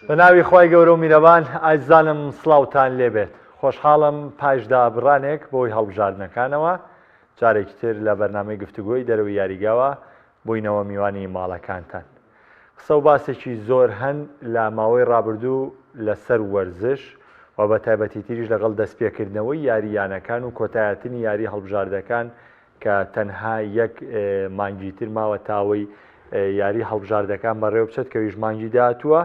بە ناوی خوای گەورە و میرەبان ئایزانم سڵاوتان لێبێت خۆشحاڵم پاش دابڕانێک بۆی هەڵبژاردنەکانەوە جارێکی تر لە بەرنامەی گفتوگۆی دەرەوەی یاریگاوە بووینەوە میوانی ماڵەکانتان. قسە و باسێکی زۆر هەن لە ماوەی ڕابردوو لەسەر وەرزش و بە تایبەتیتریش لەگەڵ دەستپێکردنەوەی یاری یانەکان و کۆتایەتنی یاری هەڵبژاردەکان کە تەنها یەک مانگی تر ماوە تاوەی یاری هەڵبژاردەکان بەڕێوە بچێت کەویش مانگی داهاتووە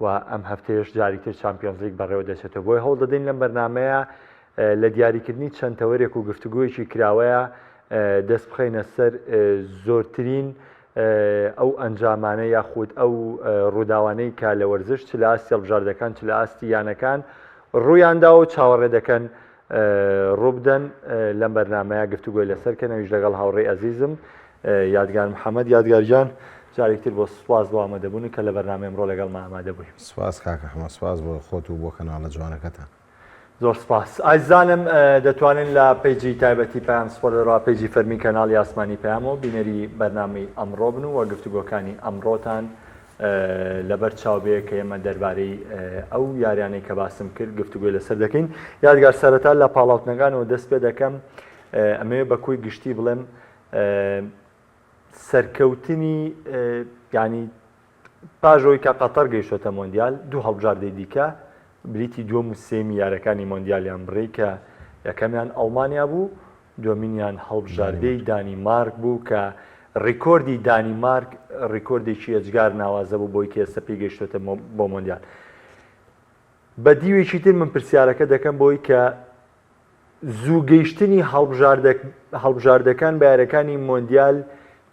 و ئەم هەفتەیەش جاریتر چامپیۆنزلیگ بەڕێوە دەچێتەوە بۆیە هەوڵ دەدەین لەم بەرنامەیە لە دیاریکردنی چەند تەوەرێک و گفتوگۆیەکی کراوەیە دەست بخەینە سەر زۆرترین ئەو ئەنجامانە یاخود ئەو ڕووداوانەی کە لە وەرزش چ لە ئاستی هەڵبژاردەکان چ لە ئاستی یانەکان ڕوویانداوە و چاوەڕێ دەکەن ڕووبدەن لەم بەرنامەیە گفتوگۆی لەسەر کەن ئەویش لەگەڵ هاوڕێی ئەزیزم یادگار محەممەد یادگار گیان جارێکتر بۆ سوپاس بۆ ئامادەبوونی کە لە بەرنامەی ئەمڕۆ لەگەڵمان ئامادە بووی. سوپاس کاک ئەحمەد سوپاس بۆ خۆت و بۆ کەناڵە جوانەکەتان. زۆر سپاس ئازیزانم دەتوانن لە page ی تایبەتی پەیام سپۆرت لەڕا page ی فەرمی کەناڵی ئاسمانی پەیامەوە بینەری بەرنامەی ئەمڕۆ بن و گفتوگۆکانی ئەمڕۆتان لەبەر چاو بێ کە ئێمە دەربارەی ئەو یاریانەی کە باسم کرد گفتوگۆی لەسەر دەکەین. یادگار سەرەتا لە پاڵاوتنەکانەوە دەست پێ دەکەم ئەمەوێ بە کۆی گشتی بڵێم سەرکەوتنی ینی پاش ئەوەی کە قەتەر گەیشتۆتە مۆندیال دوو هەڵبژاردەی دیکە بلیتی دووەم و سێمی یارەکانی مۆندیالیان بڕی کە یەکەمیان ئەڵمانیا بوو دووەمینیان هەڵبژاردەی دانیمارک بوو کە ڕیکۆردی دانیمارک ڕیکۆردێکی ئێجگار ناوازە بوو بۆی کە ئێستا پێی گەیشتۆتە بۆ مۆندیال. بە دیوێکی تر من پرسیارەکە دەکەم بۆی کە زوو گەیشتنی هەڵبژاردەکان بە یاریەکانی مۆندیال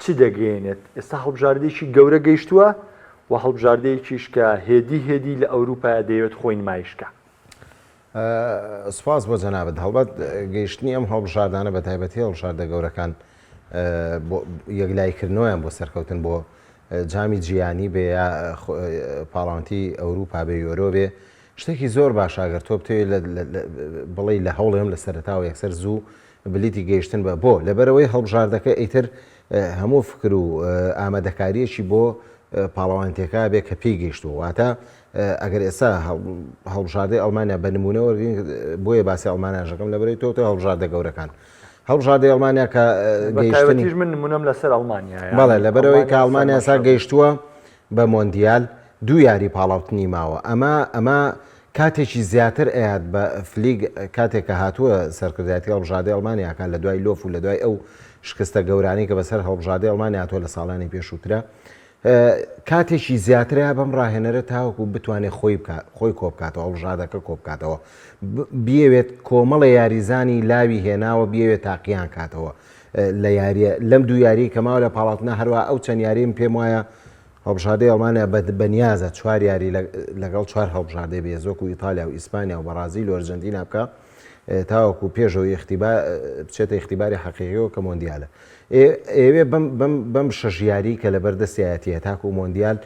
چ دەگەیەنێت؟ ئێستا هەڵبژاردەیەکی گەورە گەیشتووە و هەڵبژاردەیەکیش کە هێدی هێدی لە ئەوروپایە دەیەوێت خۆی نمایش کا. سوپاس بۆ جەنابت. هەڵبەت گەیشتنی ئەم هەڵبژاردانە بە تایبەتی هەڵبژاردە گەورەکان بۆ یەکلاییکردنەوەیان بۆ سەرکەوتن بۆ جامی جیهانی بێ یا پاڵاوتی ئەوروپا بێ یۆرۆ بێ شتێکی زۆر باشە ئەگەر تۆ بتەوێت بڵێ لە هەوڵێم لە سەرەتاوە یەکسەر زوو بلیتی گەیشتن بە بۆ لەبەرەوەی هەڵبژاردەکە ئیتر هەموو فکر و ئامادەکاریەکی بۆ پاڵەوانتێکا بێ کە پێی گەیشتووە واتە ئەگەر ئێستا هەڵبژاردەی ئەڵمانیا بە نمونە وەرگین بۆیە باسی ئەڵمانیاشەکەم لەبەرەی تۆ تۆ هەڵبژاردە گەورەکان هەڵبژاردەی ئەڵمانیا کە گەیشتنیش من نمونەم لەسەر ئەڵمانیا بەڵێ لەبەرەوەی کە ئەڵمانیا سا گەیشتووە بە مۆندیال دوو یاری پاڵاوتنی ماوە ئەمە ئەمە کاتێکی زیاتر ئەیات بە فلیک کاتێک کە هاتووە سەرکردایەتی هەڵبژاردەی ئەڵمانیاکە لە دوای لۆف و لە دوای ئەو شکستە گەورانەی کە بەسەر هەڵبژاردەی ئەڵمانیا هاتووە لە ساڵانی پێشووترا کاتێکی زیاترە بەم ڕاهێنەرە تاوەکو بتوانێت خۆی بکات خۆی کۆبکاتەوە هەڵبژاردەکە کۆبکاتەوە بیەوێت کۆمەڵە یاریزانی لاوی هێناوە بیەوێت تاقییان کاتەوە لە یاریە لەم دوو یاری کەماوە لە پاڵاتنا هەروە ئەو چەند یاریم پێم وایە هەڵبژاردەی ئەڵمانیا بەنیازە چوار یاری لەگەڵ چوار هەڵبژاردەی بەهێز وەکو ئیتالیا و ئیسپانیا و بەڕازیل و ئەرجەنتینا بکا تاوەکو پێشەوەی ئیختیبا بچێتە ئیختیباری حەقیقیەوە کە مۆندیالە ئێوێ بەم بەم بەم شەش یاری کە لەبەر دەستیایەتی هەتاکو مۆندیال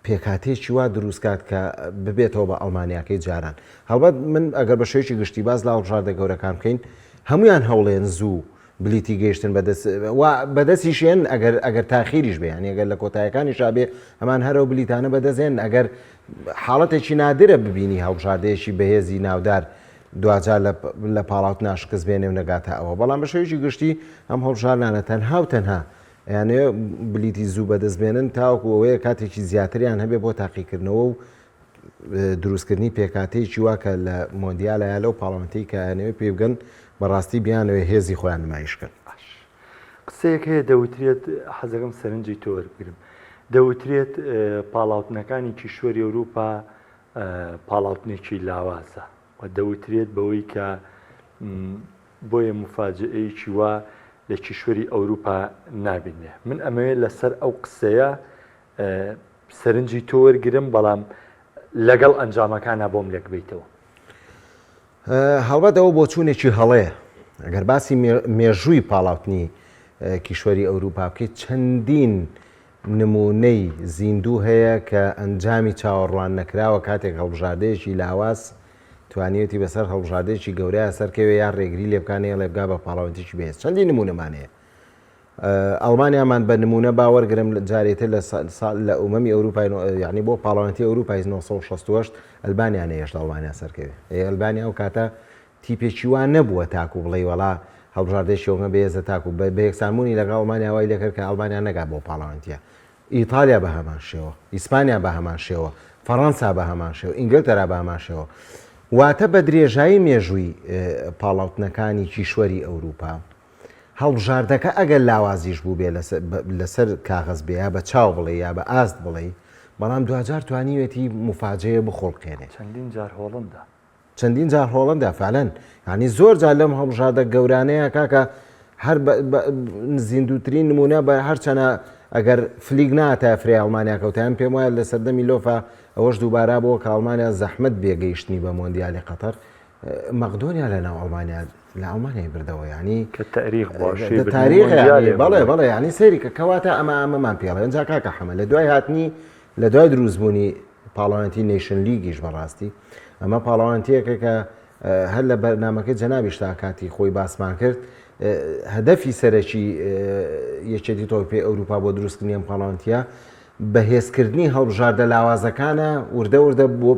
پێکهاتەیەکی وا دروست کات کە ببێتەوە بە ئەڵمانیاکەی جاران هەڵبەت من ئەگەر بە شێوەیەکی گشتی باس لە هەڵبژاردە گەورەکان بکەین هەمویان هەوڵێن زوو بلیتی گەیشتن بەدەست و بەدەستیشێن ئەگەر ئەگەر تاخیریش بێ یانی ئەگەر لە کۆتایەکانیشا بێ هەمان هەر ئەو بلیتانە بەدەستێن ئەگەر حاڵەتێکی نادرە ببینی هەڵبژاردەیەکی بەهێزی ناودار دواجار لە لە پاڵاوتنا شکست بێنێ و نەگاتە ئەوە بەڵام بە شێوەیەکی گشتی ئەم هەڵبژاردانە تەنها و تەنها ئەیانەوێ بلیتی زوو بەدەست بێنن تاوەکو ئەوەیە کاتێکی زیاتریان هەبێ بۆ تاقیکردنەوە و دروستکردنی پێکهاتەیەکی وا کە لە مۆندیالە یا لەو پاڵەوانێتیەی کە ئەیانەوێت پێی بگەن بەڕاستی بیانەوێت هێزی خۆیان نمایش کەن. باش قسەیەک هەیە دەوترێت حەزەکەم سەرنجی تۆ وەربگرم دەوترێت پاڵاوتنەکانی کیشوەری ئەوروپا پاڵاوتنێکی لاوازە و دەوترێت بەوەی کە بۆیە مفاجئەیەکی وا لە کیشوەری ئەوروپا نابینێ من ئەمەوێت لەسەر ئەو قسەیە سەرنجی تۆ وەرگرم بەڵام لەگەڵ ئەنجامەکانا بۆم لێک بەیتەوە. هەڵبەت ئەوە بۆچوونێکی هەڵەیە. ئەگەر باسی مێژووی پاڵاوتنی کیشوەری ئەوروپا بکەیت چەندین نموونەی زیندوو هەیە کە ئەنجامی چاوەڕوان نەکراوە کاتێک هەڵبژاردەیەکی لاواز توانیوێتی بەسەر هەڵبژاردەیەکی گەورەیا سەرکەوێ یا ڕێگری لێ بکا نەیەڵێ بگا بە پاڵاوتێکی بەهێز چەندین نموونەمان هەیە. ئەڵمانیامان بە نمونە با وەرگرم جارێ تر لە لە ئومەمی ئەوروپای یعنی بۆ پاڵەوانێتی ئەوروپای 1968 ئەلبانیا نەیەشت ئەڵمانیا سەرکەوێ ئێ ئەلبانیا ئەو کاتە تیپێکی وا نەبووە تاکو بڵێی وەڵا هەڵبژاردەیەکی ئەوەنە بەهێزە تاکو بە یەکسانبوونی لەگەڵ ئەڵمانیا وای لێکرد کە ئەڵمانیا نەگات بۆ پاڵەوانێتیە ئیتالیا بە هەمان شێوە، ئیسپانیا بە هەمان شێوە، فەڕەنسا بە هەمان شێوە، ئینگلتەرا بە هەمان شێوە. واتە بە درێژایی مێژووی پاڵاوتنەکانی کیشوەری ئەوروپا، هەڵبژاردەکە ئەگەر لاوازیش بووبێ لەسەر کاغەز بێ یا بە چاو بڵێی یا بە ئاست بڵێی، بەڵام دواجار توانیوێتی موفاجەیە بخوڵقێنێ. چەندین جار هۆڵندا. چەندین جار هۆڵندا فعلەن یانی زۆر جار لەم هەڵبژاردە گەورانەیە کاکە هەر زیندووترین نمونە بە هەرچەنە ئەگەر فلیک ناتە فرێ ئەڵمانیا کەوتیان پێم وایە لە سەردەمی لۆفا ئەوەش دووبارە بۆ کە ئەڵمانیا زەحمت بێگەیشتنی بە مۆندیالی قەتەر مەقدۆنیا لە ناو ئەڵمانیا لە ئەڵمانیای بردەوە ینی کە تاریخ تاریخ بەڵێ بەڵێ ینی سەیری کە کەواتە ئەمە ئەمەمان پێڵێ ئەنجا کاکە حەمە لە دوای هاتنی لە دوای دروستبوونی پاڵەوانێتی نەیشن لیگیش بەڕاستی ئەمە پاڵەوانێتیەکە کە هەر لە بەرنمەکەی جەنابیشتا کاتی خۆی باسمان کرد هەدەفی سەرەکی یەکێتی تۆپی ئەوروپا بۆ دروستکردنی ئەم پاڵەوانێتیە بەهێزکردنی هەڵبژاردە لاوازەکانە وردە وردە بۆ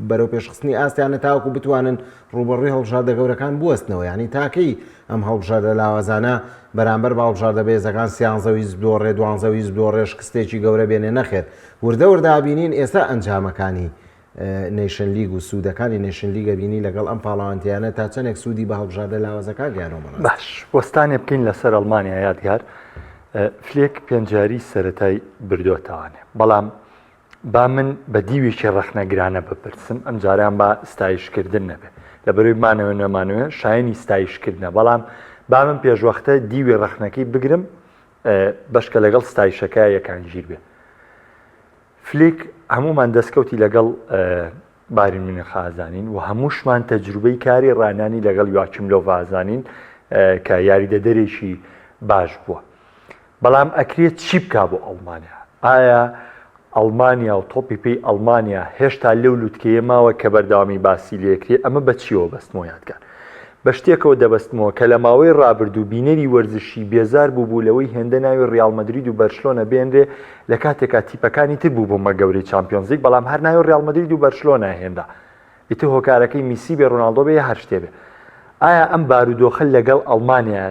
بەرەو پێشخستنی ئاستیانە تاوەکو بتوانن ڕوبەڕووی هەڵبژاردە گەورەکان بوەستنەوە یعنی تاکەی ئەم هەڵبژاردە لاوازانە بەرامبەر بە هەڵبژاردە بەهێزەکان سیانزە و هیچ بدۆڕێ دوانزە و هیچ بدۆڕێ شکستێکی گەورە بێنێ نەخێر وردە وردە ئەبینین ئێستا ئەنجامەکانی نەیشن لیگ و سوودەکانی نەیشن لیگ ئەبینی لەگەڵ ئەم پاڵەوانتیانە تا چەندێک سوودی بە هەڵبژاردە لاوازەکان گەیانەوە بەڕاستی. باش وەستانێ بکەین لەسەر ئەڵمانیا یادگار فلێک پێنجاری سەرەتای بردۆتەوانێ بەڵام با من بە دیوێکی ڕەخنەگرانە بپرسم ئەمجارەیان با ستایشکردن نەبێ لەبەرەوەی بمانەوێ نەمانەوێ شایەنی ستایشکردنە بەڵام با من پێشوەختە دیوی ڕەخنەکەی بگرم بەشکە لەگەڵ ستایشەکە یەکانگیر بێ فلیک هەمومان دەستکەوتی لەگەڵ بایرن میونخ ئازانین و هەمووشمان تەجروبەی کاری ڕانانی لەگەڵ یواکیم لۆڤ ئازانین کە یاریدەدەرێکی باش بووە بەڵام ئەکرێت چی بکا بۆ ئەڵمانیا؟ ئایا ئەڵمانیا و تۆپی پێی ئەڵمانیا هێشتا لەو لوتکەیە ماوە کە بەردەوامی باسی لێکرێ؟ ئەمە بە چیەوە بەستمەوە یادگار؟ بە شتێکەوە دەبەستمەوە کە لە ماوەی ڕابردوو بینەری وەرزشی بێزار بووبوو لەوەی هێندە ناوی ڕیاڵ مەدرید و بەرشلۆنە بێنرێ لە کاتێکا تیپەکانی تر بووبوومە گەورەی چامپیۆنزلیگ بەڵام هەر ناوی ڕیاڵ مەدرید و بەرشلۆنە هێنرا ئیتر هۆکارەکەی میسی بێ ڕۆناڵدۆ بێ یا هەر شتێ بێ ئایا ئەم بارودۆخە لەگەڵ ئەڵمانیا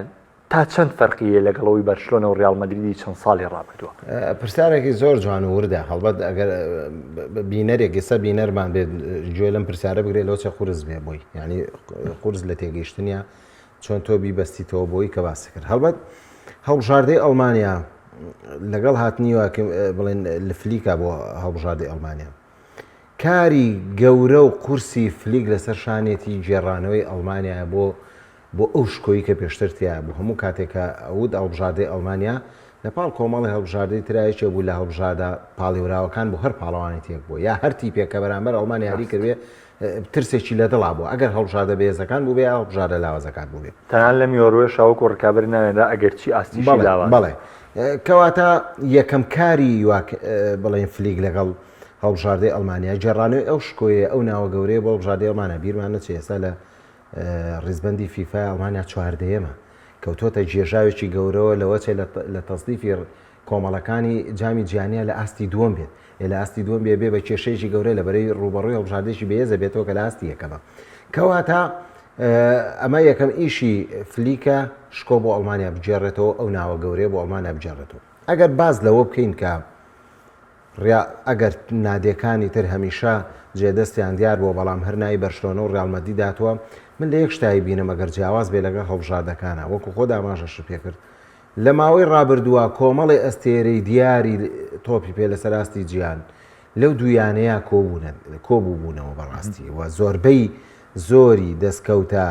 تا چەند فەرقی هەیە لەگەڵ ئەوەی بەرشلۆنە و ڕیاڵ مەدریدی چەند ساڵی ڕابردووە؟ پرسیارێکی زۆر جوان و وردە، هەڵبەت ئەگەر بینەرێک ئێستا بینەرمان بێت گوێ لەم پرسیارە بگرێت لەوە چێ قورس بێ بۆی یعنی قورس لە تێگەیشتنیا چۆن تۆ بیبەستیتەوە بۆی کە باسی کرد هەڵبەت هەڵبژاردەی ئەڵمانیا لەگەڵ هاتنی بڵێن لە فلیکا بۆ هەڵبژاردەی ئەڵمانیا کاری گەورە و قورسی فلیک لەسەر شانێتی گێڕانەوەی ئەڵمانیا بۆ بۆ ئەو شکۆی کە پێشتر تیایا بوو، هەموو کاتێک کە ئەوت هەڵبژاردەی ئەڵمانیا لە پاڵ کۆمەڵی هەڵبژاردەی ترا یەکێ بوو لە هەڵبژاردە پاڵێوراوەکان بۆ هەر پاڵەوانێتیەک بووە یا هەر تیپێک کە بەرامبەر ئەڵمانیا یاری کردبێ ترسێکی لە دڵا بووە ئەگەر هەڵبژاردە بەهێزەکان بووبێ یا هەڵبژاردە لاوازەکان بووبێ. تەنانەت لەم یۆرۆیەشا وەکو ڕکابەر ناوێنرا ئەگەرچی ئاستیشی بەڵێ لاوازە. بەڵێ کەواتە یەکەم کاری یواک بڵێین فلیک لەگەڵ هەڵبژاردەی ئەڵمانیا گێڕانەوەی ئەو شکۆیە ئەو ناوە گەورەیە بۆ هەڵبژاردەی ئەڵمانیا بیرمان نەچێ ئێستا لە ڕیزبەندی فیفای ئەڵمانیا چواردەیەمە، کەوتووەتە گێژاوێکی گەورەوە لەوەچێ لە تەسنیفی کۆمەڵەکانی جامی جیهانیا لە ئاستی دووەم بێت، ئێ لە ئاستی دووەم بێ بێ بە کێشەیەکی گەورە لە بەرەی ڕووبەڕووی هەڵبژاردەیەکی بەهێزە بێتەوە کە لە ئاستی یەکەمە. کەواتە ئەمە یەکەم ئیشی فلیکە شکۆ بۆ ئەڵمانیا بگێڕێتەوە، ئەو ناوە گەورەیە بۆ ئەڵمانیا بگێڕێتەوە. ئەگەر باس لەوە بکەین کە ڕیا ئەگەر نادیەکانی تر هەمیشە جێ دەستیان دیار بووە بەڵام هەر ناوی بەرشلۆنە و ڕیاڵ مەدرید هاتووە من لە یەک شتایی بینم ئەگەر جیاواز بێ لەگەڵ هەڵبژاردەکانا وەکو خۆت ئاماژەشت پێ کرد لە ماوەی ڕابردووە کۆمەڵی ئەستێرەی دیاری تۆپی پێ لەسەر ئاستی جیهان لەو دوو یانەیە کۆبوونە کۆبووبوونەوە بەڕاستی و زۆربەی زۆری دەستکەوتە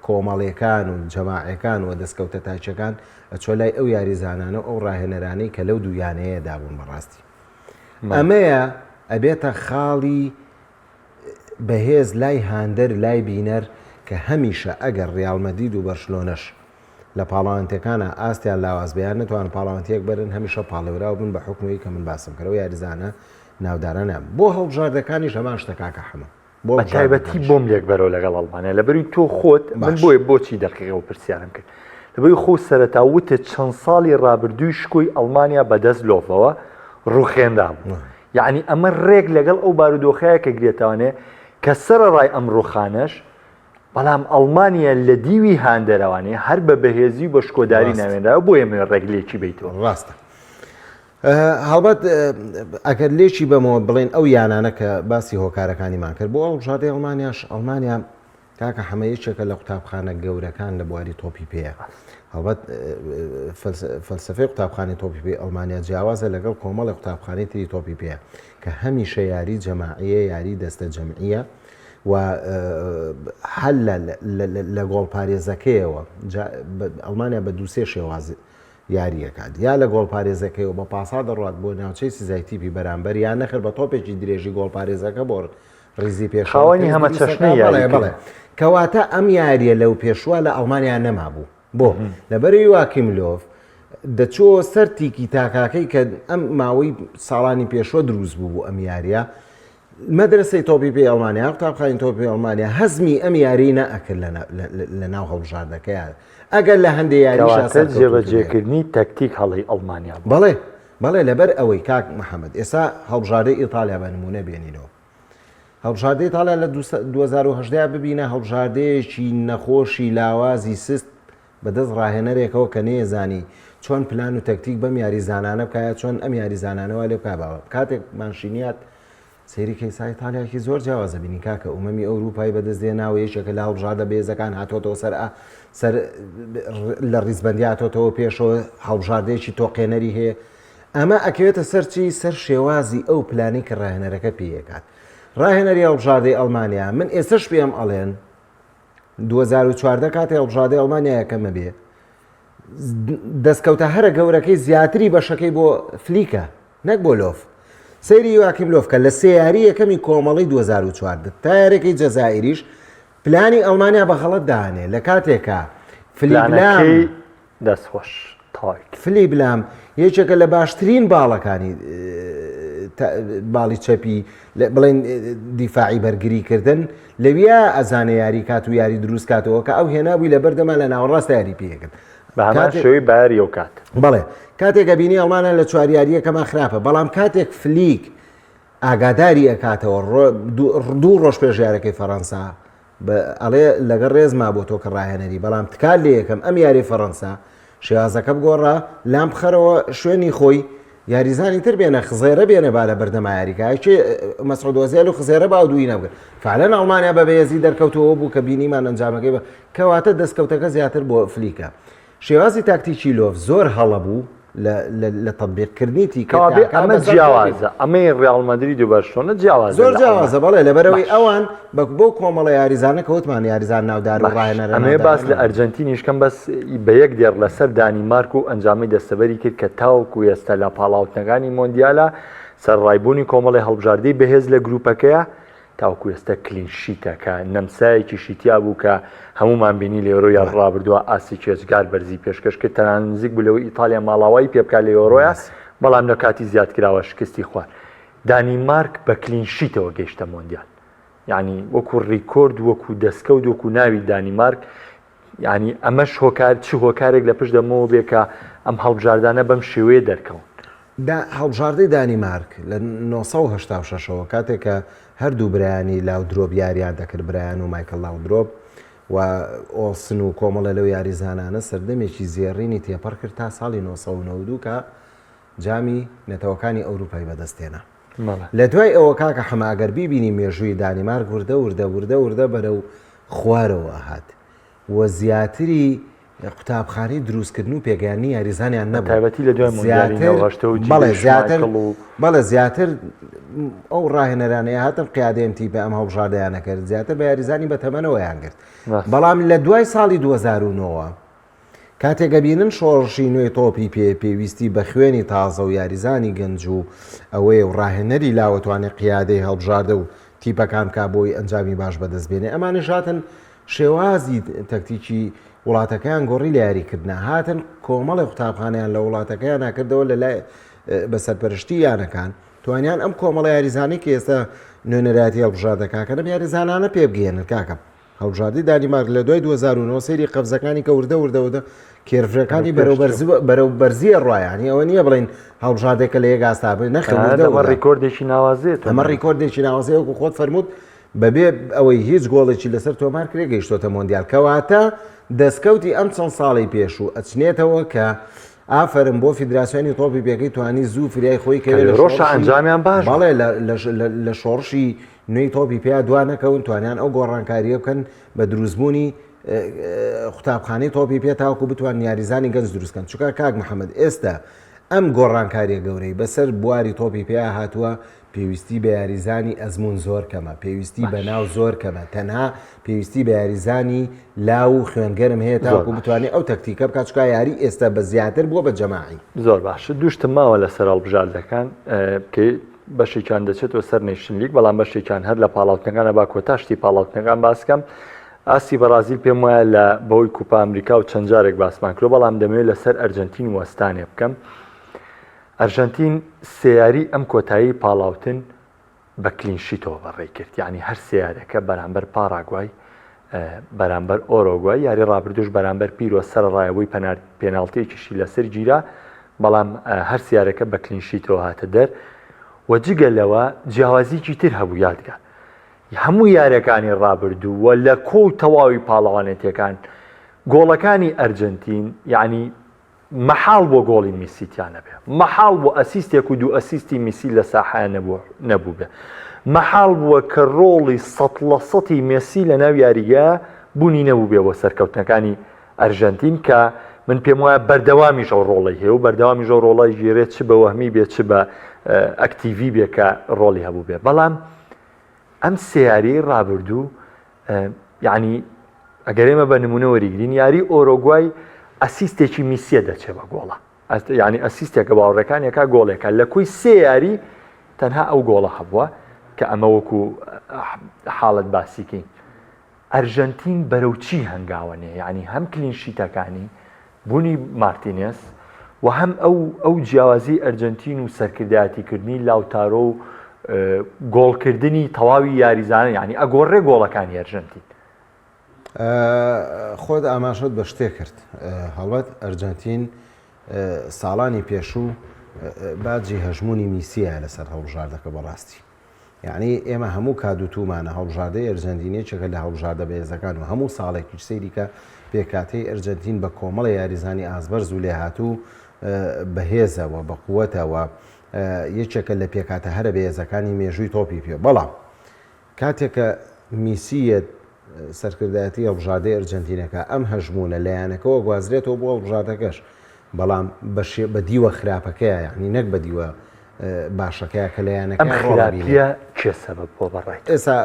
کۆمەڵیەکان و جەماعەکان و دەستکەوتە تاکیەکان ئەچوە لای ئەو یاریزانانە و ئەو ڕاهێنەرانەی کە لەو دوو یانەیەدا بوون بەڕاستی ئەمەیە ئەبێتە خاڵی بەهێز لای هاندەر لای بینەر کە هەمیشە ئەگەر ڕیاڵ مەدرید و بەرشلۆنەش لە پاڵەوانتەکانە ئاستیان لاواز بێ یان نەتوان پاڵەوانتیەک بەرن هەمیشە پاڵێوراو بن بە حوکمی کە من باسم کردەوە یاریزانە ناودارانە بۆ هەڵبژاردەکانیش هەمان شتە کاکە حەمە بە تایبەتی بۆم لێک بەرەوە لەگەڵ ئەڵمانیا لەبەروی تۆ خۆت من بۆیە بۆچی دەقیقە و پرسیارم کرد. لەبەی خۆ سەرەتا وتت چەند ساڵی ڕابردووی شکۆی ئەڵمانیا بەدەست لۆفەوە ڕوخێنرا بوو. یەعنی ئەمە ڕێک لەگەڵ ئەو بارودۆخەیە کە گرێتەوانێ کە سەرەڕای ئەم ڕوخانەش بەڵام ئەڵمانیا لە دیوی هاندەرەوانێ هەر بە بەهێزی و بە شکۆداری ناوێنراوە بۆیە من ڕێک لێکی بیتەوە. ڕاستە. هەڵبەت ئەگەر لێکی بەمەوە بڵێن ئەو یانانە کە باسی هۆکارەکانیمان کرد بۆ هەڵبژاردەی ئەڵمانیاش ئەڵمانیا کاکە حەمە یەکێکە لە قوتابخانە گەورەکان لە بواری تۆپی پێیە. هەڵبەت فەلسەفەی قوتابخانەی تۆپی پێی ئەڵمانیا جیاوازە لەگەڵ کۆمەڵی قوتابخانەی تری تۆپی پێیە کە هەمیشە یاری جەماعیە یاری دەستە جەمعیە و هەر لە گۆڵپارێزەکەیەوە ئەڵمانیا بە دووسێ شێواز یاریەکات یا لە گۆڵپارێزەکەیەوە بە پاسا دەڕات بۆ ناوچەی سزای تیپی بەرامبەر یا نەخر بە تۆپێکی درێژی گۆڵپارێزەکە بۆ ڕیزی پێشەوە خاوەنی هەمە چەشنەی یاری بەڵێ بەڵێ کەواتە ئەم یاریە لەو پێشوە لە ئەڵمانیا نەمابوو بۆ لەبەرەی واکیم لۆف دەچۆ سەر تیکی تاکاکەی کە ئەم ماوەی ساڵانی پێشوە دروست بوو بوو ئەم یاریە مەدرسەی تۆپی پێی ئەڵمانیا قوتابخانی تۆپی ئەڵمانیا هەزمی ئەم یاری نەئەکرد لە ناو هەڵبژاردەکەیان ئەگەر لە هەندێ یاریشا جێبەجێکردنی تەکتیک هەڵەی ئەڵمانیا بەڵێ بەڵێ لەبەر ئەوەی کاک محەممەد ئێستا هەڵبژاردەی ئیتالیا بە نمونە بێنینەوە هەڵبژاردەی ئیتالیا لە 2010 ببینە هەڵبژاردەیەکی نەخۆشی لاوازی سست بەدەست ڕاهێنەرێکەوە کە نەیەزانی چۆن پلان و تەکتیک بەم یاریزانانە بکایە چۆن ئەم یاریزانانەوە لێ بکا باوە کاتێک مانشینیات سەیری کەیسا ئیتالیاکی زۆر جیاوازە بینی کاکە ئومەمی ئەوروپای بەدەست دێناوە یەکێکە لە هەڵبژاردە بێزەکان هاتۆتەوە سەر سەر لە ڕیزبەندی هاتۆتەوە پێشەوە هەڵبژاردەیەکی تۆقێنەری هەیە ئەمە ئەکەوێتە سەر چی سەر شێوازی ئەو پلانی کە ڕاهێنەرەکە پێیەکات ڕاهێنەری هەڵبژاردەی ئەڵمانیا من ئێستش پێم ئەڵێن 2014 کاتێ هەڵبژاردەی ئەڵمانیا یەکەمە بێ دەستکەوتە هەرە گەورەکەی زیاتری بەشەکەی بۆ فلیکە نەک بۆ لۆف. سەیری یواکیم لۆف کە لە سێ یاری یەکەمی کۆمەڵەی 2014 تا یاریەکەی جەزائیریش پلانی ئەڵمانیا بە غەڵەت دانێ لە کاتێکا فلیپ لام پلانەکەی دەست خۆش تەواوی کرد. فلیپ لام یەکێکە لە باشترین باڵەکانی باڵی چەپی بڵێن دیفاعی بەرگری کردن لەویا ئەزانێ یاری کات و یاری دروست کاتەوە کە ئەو هێنابووی لە بەردەما لە ناوەڕاست یاری پێکرد بە هەمان شێوەی بایەر یەو کات. بەڵێ کاتێک ئەبینی ئەڵمانیا لە چوار یارییەکەمان خراپە بەڵام کاتێک فلیک ئاگاداری ئەکاتەوە دوو ڕۆژ پێش یارەکەی فەڕەنسا ئەڵێ لەگەڵ ڕێزما بۆ تۆ کە ڕاهێنەری بەڵام تکات لێ یەکەم ئەم یاری فەڕەنسا شێوازەکە بگۆڕە لام بخەرەوە شوێنی خۆی یاریزانی تر بێنە خزێرە بێنە با لە بەردەما یاریکا کێ مەسعود ئۆزێل و خزێرە با دووی نەبگرن فعلەن ئەڵمانیا بە بەهێزی دەرکەوتەوە بوو کە بینیمان ئەنجامەکەی بە کەواتە دەستکەوتەکە زیاتر بۆ فلیکە شێوازی تاکتیکی لۆف زۆر هەڵە بوو لە تەطبیقکردنی تیکە کەوابێ ئەمە جیاوازە ئەمەی ڕیاڵ مەدرید و بەرشلۆنە جیاوازە زۆر جیاوازە بەڵێ لەبەرەوەی ئەوان بە بۆ کۆمەڵە یاریزانە کەوتمان یاریزان ناودار و ڕاهێنەر ئەمەوێ باس لە ئەرجەنتینیش کەم بەس بە یەک دێڕ لەسەر دانیمارک و ئەنجامی دەستەبەری کرد کە تاوەکو ئێستا لە پاڵاوتنەکانی مۆندیالە سەرڕای بوونی کۆمەڵی هەڵبژاردەی بەهێز لە گروپەکەیە تاوەکو ئێستا clean sheet ە کە نەمسایەکیشی تیا بوو کە هەمومان بینی لە یۆرۆی ڕابردووە ئاستی ئێجگار بەرزی پێشکەش کرد تەنانەت نزیک بوو لەوەی ئیتالیا ماڵاوایی پێ بکات لە یۆرۆیە بەڵام لە کاتی زیادکراوە شکستی خوارد دانیمارک بە clean sheet ەوە گەیشتە مۆندیال یعنی وەکو ریکۆرد وەکو دەستکەوت وەکو ناوی دانیمارک یعنی ئەمەش هۆکار چ هۆکارێک لە پشت دەمەوە بێ کە ئەم هەڵبژاردانە بەم شێوەیە دەرکەون. دا هەڵبژاردەی دانیمارک لە 986 ەوە کاتێک کە هەردوو برایانی لاودرۆب یاریان دەکرد برایان و مایکل لاودرۆب و ئۆڵسن و کۆمەڵە لەو یاریزانانە سەردەمێکی زێڕینی تێپەڕ کرد تا ساڵی 992 کە جامی نەتەوەکانی ئەوروپای بەدەست هێنا. لە دوای ئەوە کاکە حەمە ئەگەر بیبینی مێژووی دانیمارک وردە وردە وردە وردە بەرەو خوارەوە ئەهات و زیاتری قوتابخانەی دروستکردن و پێگەیاندنی یاریزانیان نەبوو تایبەتی لە دوای مۆندیالی زیاتر بەڵێ زیاتر بەڵێ زیاتر ئەو ڕاهێنەرانەیە هاتن قیادەیەم تیپە ئەم هەڵبژاردەیانە کرد زیاتر بە یاریزانی بە تەمەنەوەیان گرت بەڵام لە دوای ساڵی 2009ەوە کاتێک ئەبینن شۆڕشی نوێی تۆپی پێ پێویستی بە خوێنی تازە و یاریزانی گەنج و ئەوەیە و ڕاهێنەری لاوە توانێ قیادەی هەڵبژاردە و تیپەکان بکا بۆی ئەنجامی باش بەدەست بێنێ ئەمانیش هاتن شێوازی تەکتیکی وڵاتەکەیان گۆڕی لە یاریکردنا هاتن کۆمەڵی قوتابخانەیان لە وڵاتەکەیان کردەوە لە لای بە سەرپەرشتی یانەکان توانیان ئەم کۆمەڵە یاریزانەی کە ئێستا نوێنەرایەتی هەڵبژاردەکەکەن ئەم یاریزانانە پێ بگەیەنن کاکە. هەڵبژاردەی دانیمارک لە دوای 2009 سەیری قەفزەکانی کە وردە وردە وردە curve ەکانی بەرەو بەرزی بەرەو بەرزیە ڕایانی ئەوە نییە بڵین هەڵبژاردێکە لە یەک ئاستا بێ نەخێر وردە ئەمە وردە. ڕیکۆردێکی ناوازەیە تۆ ئەمە ڕیکۆردێکی ناوازەیە وەکو خۆت فەرمووت بەبێ ئەوەی هیچ گۆڵێکی لەسەر تۆمار کرێ گەیشتۆتە مۆندیال کەواتە دەستکەوتی ئەم چەند ساڵەی پێشوو ئەچنێتەوە کە ئافەرم بۆ فیدراسیۆنی تۆپی پێکەی توانی زوو فریای خۆی کەوێ لە ڕۆشە ئەنجامیان باش بەڵێ لە شۆڕشی نوێی تۆپی پێیا دوا نەکەون توانیان ئەو گۆڕانکاریە بکەن بە دروستبوونی قوتابخانەی تۆپی پێ تاوەکو بتوان یاریزانی گەنج دروستکەن چونکە کاک محەممەد ئێستا ئەم گۆڕانکاریە گەورەی بەسەر بواری تۆپی پێیا هاتووە پێویستی بە یاریزانی ئەزموون زۆر کەمە، پێویستی بە ناو زۆر کەمە، تەنها پێویستی بە یاریزانی لاو و خوێنگەرم هەیە تاوەکو بتوانێت ئەو تەکتیکە بکات، چونکە یاری ئێستا بە زیاتر بووە بە جەماعی. زۆر باش دوو شتم ماوە لەسەر هەڵبژاردەکان کە بەشێکیان دەچێتەوە سەر Nation League بەڵام بەشێکیان هەر لە پاڵاوتنەکانە با کۆتا شتی پاڵاوتنەکان باس کەم ئاستی بەڕازیل پێم وایە لە بەهۆی کوپا ئەمریکا و چەند جارێک باسمان کرد بەڵام دەمەوێت لەسەر ئەرجەنتین وەستانێ بکەم ئەرژەنتین سێ یاریی ئەم کۆتایی پاڵاوتن بە clean sheet ەوە بەڕێی کرد، یانی هەر سێ یاریەکە بەرامبەر پاراگوای، بەرامبەر ئۆرۆگوای، یاری ڕابردووش بەرامبەر پیرۆ سەرەڕای ئەوەی پێناڵتییەکیشی لەسەر گیرا، بەڵام هەر سێ یاریەکە بە clean sheet ەوە هاتە دەر و جگە لەوە جیاوازییەکی تر هەبوو یادگار هەموو یاریەکانی ڕابردوو و لە کۆ و تەواوی پاڵەوانێتیەکان گۆڵەکانی ئەرجەنتین یانی مەحاڵ بووە گۆڵی میسی تیا نەبێ. مەحاڵ بووە ئەسیستێک و دوو ئەسیستی میسی لە ساحەیا نەبووە نەبووبێ. مەحاڵ بووە کە ڕۆڵی سەد لە سەتی مێسی لە ناو یاریگا بوونی نەبووبێ بۆ سەرکەوتنەکانی ئەرژەنتین کە من پێم وایە بەردەوامیش ئەو ڕۆڵەی هەیە و بەردەوامیش ئەو ڕۆڵە گێرێ چ بە وەهمی بێ چ بە ئەکتیڤی بێ کە ڕۆڵی هەبووبێ. بەڵام ئەم سێ یاریەی ڕابردوو یعنی ئەگەر ئێمە بە نمونە وەریگرین یاری ئۆرۆگوای ئەسیستێکی میسیە دەچێ بە گۆڵە یعنی ئەسیستێکە باوەڕەکانێکا گۆڵێکە لە کۆی سێ یاری تەنها ئەو گۆڵە هەبووە کە ئەمە وەکو حاڵەت باسیکەین ئەرژەنتین بەرەو چی هەنگاوە نێ یعنی هەم clean sheet ەکانی بوونی مارتینێز و هەم ئەو ئەو جیاوازی ئەرجەنتین و سەرکردایەتیکردنی لاوتارۆ و گۆڵکردنی تەواوی یاریزانە یعنی ئەگۆڕێ گۆڵەکانی ئەرژەنتین. خۆت ئاماژەت بە شتێک کرد هەڵبەت ئەرجەنتین ساڵانی پێشوو باجی هەژمونی میسیە لەسەر هەڵبژاردەکە بەڕاستی یەعنی ئێمە هەموو کات وتوومانە هەڵبژاردەی ئەرجەنتین یەکێکە لە هەڵبژاردە بەهێزەکان و هەموو ساڵێکیش سەیری کە پێکهاتەی ئەرجەنتین بە کۆمەڵێ یاریزانی ئاستبەرز و لێهاتوو بەهێزە و بەقوەتە و یەکێکە لە پێکهاتە هەرە بەهێزەکانی مێژووی تۆپی پێ بەڵام کاتێک کە میسی یەت سەرکردایەتی هەڵبژاردەی ئەرجەنتینەکە ئەم هەژموونە لە یانەکەوە گوازرێتەوە بۆ هەڵبژاردەکەش بەڵام بە دیوە خراپەکەیە یعنی نەک بە دیوە باشەکەیە کە لە یانەکە ئەم خراپیە کێ سەبەب بۆ بەڕای ئێستا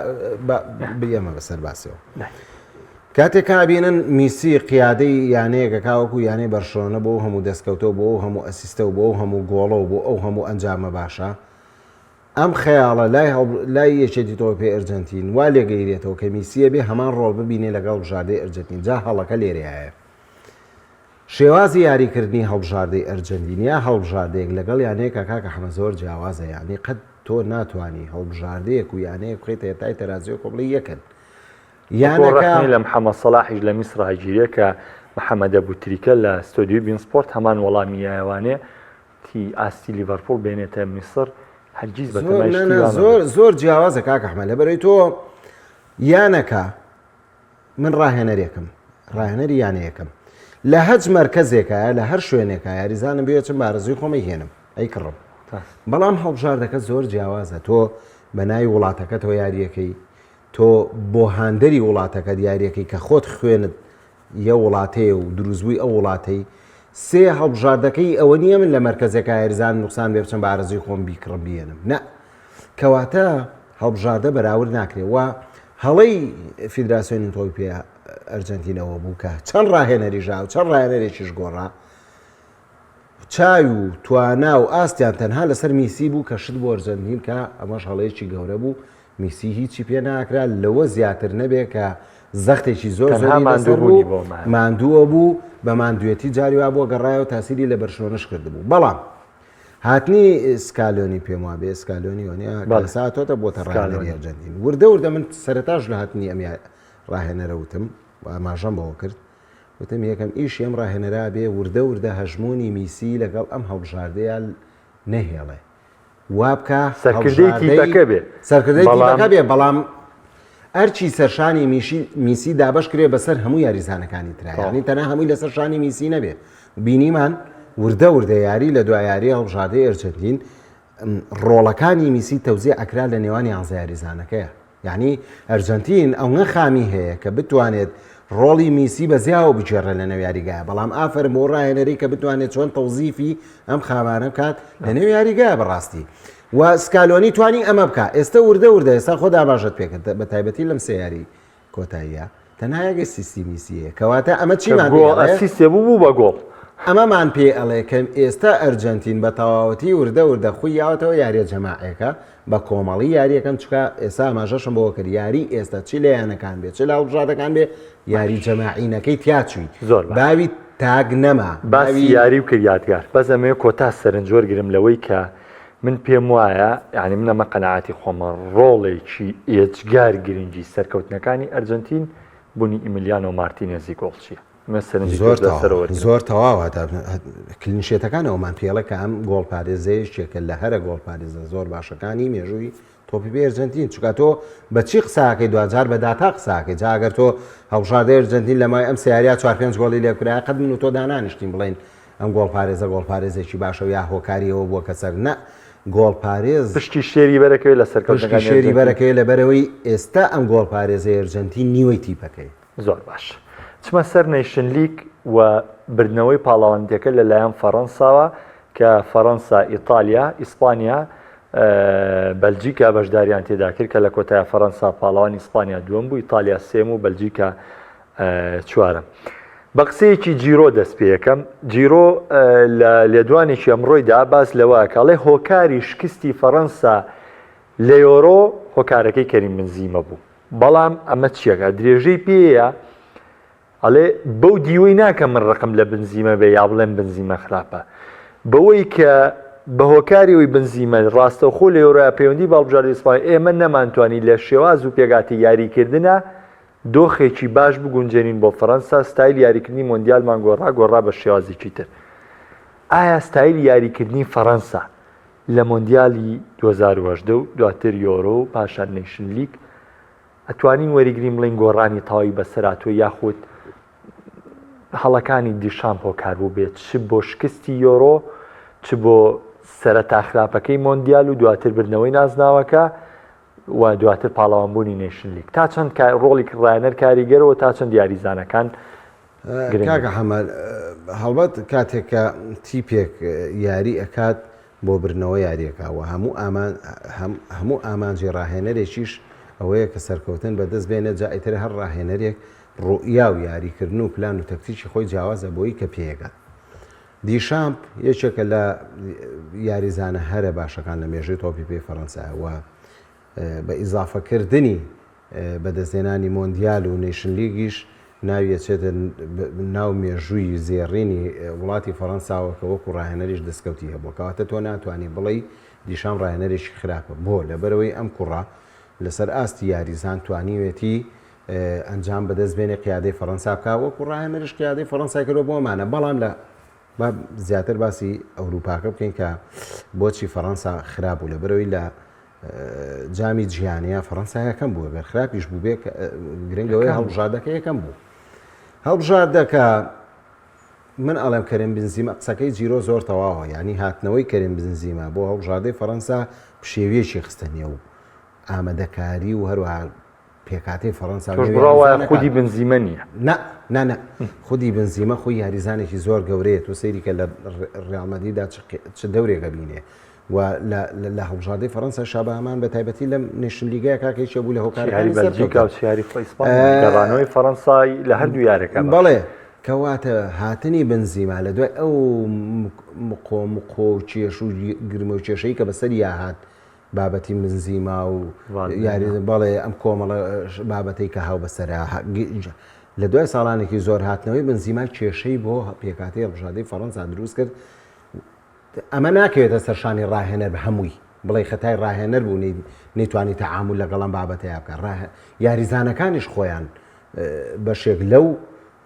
بێمە بەسەر باسەوە کاتێک کابینن میسی قیادەی یانەیەکە کاوەکو یانەی بەرشۆنە بۆ هەموو دەستکەوتەوە بۆ هەموو ئەسیستە و بۆ هەموو گۆڵە و بۆ ئەو هەموو ئەنجامە باشە ئەم خەیاڵە لای لای یەکێتی تۆپی پێی ئەرجەنتین وا لێگەیرێتەوە کە میسی ئەبێ هەمان ڕۆڵ ببینێ لەگەڵ هەڵبژاردەی ئەرجەنتین جا هەڵەکە لێرەیایە شێوازی یاریکردنی هەڵبژاردەی ئەرجەنتین یا هەڵبژاردەیەک لەگەڵ یانەیەکە کاکە حەمە زۆر جیاوازە یانی قەت تۆ ناتوانی هەڵبژاردەیەک و یانەیەک بخەیتە تای تەرازوویەک و بڵێی یەکن یانەکە ڕەخنەی لە محەمەد سەڵاحیش لە میسر ئەگیرێ کە محەمەد ئەبوتریکە لە ستۆدیۆی بین سپۆرت هەمان وەڵامی یایەوانێ تی ئاستی لیڤەرپوڵ بێنێتە میسر هەرگیز بە تەمای شتی وا مەبن. زۆر زۆر جیاوازە کاک ئەحمەد لەبەرەی تۆ یانەکە من ڕاهێنەرێکم ڕاهێنەری یانەیەکم لە هەچ مەرکەزێکە لە هەر شوێنێکە یاریزانم بێچم بارزوی خۆمی هێنم ئەی کڕم بەڵام هەڵبژاردەکە زۆر جیاوازە تۆ بە ناوی وڵاتەکەتەوە یاریەکەی تۆ بۆ هاندەری وڵاتەکەت یاریەکەی کە خۆت خوێنت یە وڵاتەیە و دروستبووی ئەو وڵاتەی سێ هەڵبژاردەکەی ئەوە نییە من لە مەرکەزێکا یاریزان نوقسان بێ بچم بە ئارەزووی خۆم بیکڕم بیێنم نە کەواتە هەڵبژاردە بەراورد ناکرێ و هەڵەی فیدراسیۆنی تۆپی پێ ئەرجەنتینەوە بوو کە چەند ڕاهێنەری ژا و چەند ڕاهێنەرێکیش گۆڕا چاوی و توانا و ئاستیان تەنها لەسەر میسی بوو کە شت بۆ ئەرجەنتین کە ئەمەش هەڵەیەکی گەورە بوو میسی هیچی پێ ناکرا لەوە زیاتر نەبێ کە زەختێکی زۆر تەنها زۆری لەسەر ماندووبوونی بوو بۆ مایە. ماندووە بوو بە ماندوێتی جاری وا بووە گەڕایەوە تاسیری لە بەرشلۆنەش کردبوو بەڵام هاتنی سکالۆنی پێم وابێ سکالۆنی وانە بەڵێ. کە ساتۆتە بۆتە ڕاهێنەری سکالۆنی. ئەرجەنتین وردە وردە من سەرەتاش لە هاتنی ئەم ڕاهێنەرە وتم و ئاماژەم بەوە کرد وتم یەکەم ئیشی ئەم ڕاهێنەرە بێ وردە وردە هەژموونی میسی لەگەڵ ئەم هەڵبژاردەیە نەهێڵێ وابکا سەرکردەی تیپەکە بێ سەرکردەی تیپەکە بێ بەڵام ئەرچی سەرشانی میشی میسی دابش کرێ بەسەر هەموو یاریزانەکانی ترا یانی تەنها هەمووی لەسەر شانی میسی نەبێ بینیمان وردە وردە یاری لە دوا یاری هەڵبژاردەی ئەرجەنتین ڕۆڵەکانی میسی تەوزیع ئەکرا لە نێوان یانزە یاریزانەکەیە یانی ئەرجەنتین ئەونە خامی هەیە کە بتوانێت ڕۆڵی میسی بە زیاوە بگێڕێ لە نێو یاریگایە بەڵام ئافەرم بۆ ڕاهێنەری کە بتوانێت چۆن تەوزیفی ئەم خامانە بکات لە نێو یاریگایە بەڕاستی و سکالۆنی توانی ئەمە بکە ئێستا وردە وردە ئێستا خۆ ئاماژەت پێکرد بە تایبەتی لەم سێ یاری کۆتاییە تەنها یەک ئەسیستی میسیە کەواتە ئەمە چیمان پێ ئەڵێ؟ ئەسیستێ بوو بوو بە گۆڵ. ئەمەمان پێ ئەڵێ کە ئێستا ئەرجەنتین بە تەواوەتی وردە وردە خوی یاوەتەوە یاریە جەماعێکە بە کۆمەڵی یاریەکەن چکە ئێستا ئاماژەشم بۆ کرد یاری ئێستا چی لە یانەکان بێ چ لە هەڵبژاردەکان بێ یاری جەماعینەکەی تیاچووی زۆر باش. باوی تاک نەما باسی باوی یاری و کرد یادگار بەس ئەمەوێ کۆتا سەرنج وەرگرم لەوەی کە من پێم وایە یانی من ئەمە قەناعەتی خۆمە ڕۆڵێکی ئێجگار گرنگی سەرکەوتنەکانی ئەرجەنتین بوونی ئیملیانۆ مارتینێزی گۆڵچیە من سەرنجی زۆر تۆش لەسەرەوە وەرگرم. زۆر تەواوە clean sheet ەکان ئەومان پێڵێ کە ئەم گۆڵپارێزەیە یەکێکە لە هەرە گۆڵپارێزە زۆر باشەکانی مێژووی تۆپی پێی ئەرجەنتین چونکە تۆ بە چی قساکەی دواجار بە داتا قساکەی جا ئەگەر تۆ هەڵبژاردەی ئەرجەنتین لە ماوەی ئەم سێ یاریە چوار پێنج گۆڵی لێ کرایە قەت من و تۆ دانانیشتین بڵێین ئەم گۆڵپارێزە گۆڵپارێزێکی باشە و یا هۆکاری ئەوە بووە کە سەر نا گۆڵپارێز پشکی شێری بەرەکەوێت لە پشکی سەرکەوتنەکانی شێری ئەرجەنتین. بەرەکەوێت لەبەرئەوەی ئێستا ئەم گۆڵپارێزەی ئەرجەنتین نیوەی تیپەکەی. زۆر باش چمە سەر نەیشن لیگ و بردنەوەی پاڵەوانێتیەکە لەلایەن فەڕەنساوە کە فەڕەنسا، ئیتالیا، ئیسپانیا، بەلجیکا بەشداریان تێدا کرد کە لە کۆتای فەڕەنسا پاڵەوان ئیسپانیا دووەم بوو ئیتالیا سێم و بەلجیکا چوارەم. بە قسەیەکی جیرۆ دەست پێەکەم جیرۆ لە لێدوانێکی ئەمڕۆیدا باس لەوە کاڵێ هۆکاری شکستی فەڕەنسا لە یۆرۆ هۆکارەکەی کەریم بنزیمە بوو بەڵام ئەمە چیەکە درێژەی پێیە ئەڵێ بەو دیوەی ناکەم من ڕقم لە بنزیمە بێ یا بڵێم بنزیمە خراپە بەوەی کە بە هۆکاری ئەوی بنزیمە ڕاستەوخۆ لە یۆرۆیا پەیوەندی بە هەڵبژاردەی ئیسپانیا ئێمە نەمانتوانی لە شێواز و پێکهاتەی یاریکردنا دۆخێکی باش بگونجێنین بۆ فەرەنسا ستایلی یاریکردنی مۆندیالمان گۆڕا گۆڕا بە شێوازێکی تر ئایا ستایلی یاریکردنی فەرەنسا لە مۆندیالی 2018 و دواتر یۆرۆ و پاشان نەیشن لیگ ئەتوانین وەریگرین بڵێین گۆڕانی تەواوی بەسەر هاتووە یاخود هەڵەکانی دیشامپ هۆکار بوو بێت چ بۆ شکستی یۆرۆ چ بۆ سەرەتا خراپەکەی مۆندیال و دواتر بردنەوەی نازناوەکە و دواتر پاڵەوانبوونی نەیشن لیگ تا چەند ڕۆڵی ڕایەنەر کاریگەرەوە تا چەند یاریزانەکان کاکە حەمە هەڵبەت کاتێک کە تیپێک یاری ئەکات بۆ بردنەوە یاریەکە و هەموو ئامان هەموو ئامانجی ڕاهێنەرێکیش ئەوەیە کە سەرکەوتن بەدەست بێنێت جا ئیتر هەر ڕاهێنەرێک ڕوئیا و یاریکردن و پلان و تەکتیکی خۆی جیاوازە بۆی کە پێیەگات. دیشامپ یەکێکە لە یاریزانە هەرە باشەکان لە مێژووی تۆپی پێی فەرەنسا و بە ئیزافەکردنی بەدەستهێنانی مۆندیال و نەیشن لیگیش ناوی ئەچێتە ناو مێژووی زێڕینی وڵاتی فەڕەنساوە کە وەکو ڕاهێنەریش دەستکەوتی هەبووە کەواتە تۆ ناتوانی بڵێی دیشام ڕاهێنەرێکی خراپە بۆ لەبەرئەوەی ئەم کوڕە لەسەر ئاستی یاریزان توانیوێتی ئەنجام بەدەست بێنێ قیادەی فەڕەنسا بکا وەکو ڕاهێنەریش قیادەی فەڕەنسای کردووە بۆمانە بەڵام لە با زیاتر باسی ئەوروپاکە بکەین کە بۆچی فەڕەنسا خراپ بوو لەبەرەوەی لە جامی جیهانیە فەڕەنسا یەکەم بوو گەر خراپیش بوو بێ گرنگەوەی هەڵبژاردەکە یەکەم بوو هەڵبژاردەکە من ئەڵێم کەریم بنزیمە قسەکەی جیرۆ زۆر تەواوە یعنی هاتنەوەی کەریم بنزیمە بۆ هەڵبژاردەی فەڕەنسا پشێویەکی خستە نێو ئامادەکاری و هەروەها پێکهاتەی فەڕەنسا تۆش بڕوا وایە خودی بنزیمە نییە؟ نا نا نا خودی بنزیمە خۆی یاریزانێکی زۆر گەورەیە تۆ سەیری کە لە ڕیال مەدریدا چ دەورێک ئەبینێ و لە هەڵبژاردەی فەڕەنسا شابە هەمان بە تایبەتی لەم نەیشن لیگەیە کاکە یەکێ بوو لە هۆکارەکانی بەلجیکا و چیاری ئیسپانیا گەڕانەوەی فەڕەنسای لە هەردوو یارەکە بەڵێ کەواتە هاتنی بنزیما لە دوای ئەو مقۆ مقۆ و کێش و گرمە و کێشەی کە بەسەریا هات بابەتی بنزیما و یاری بەڵێ ئەم کۆمەڵە بابەتەی کە هاو بەسەرا لە دوای ساڵانێکی زۆر هاتنەوەی بنزیما کێشەی بۆ پێکهاتەی هەڵبژاردەی فەڕەنسا دروست کرد ئەمە ناکەوێتە سەرشانی ڕاهێنەر بە هەمووی بڵێ خەتای ڕاهێنەر بوو نەیتوانی تەعامل لەگەڵ ئەم بابەتەیە بکە یاریزانەکانیش خۆیان. بەشێک لەو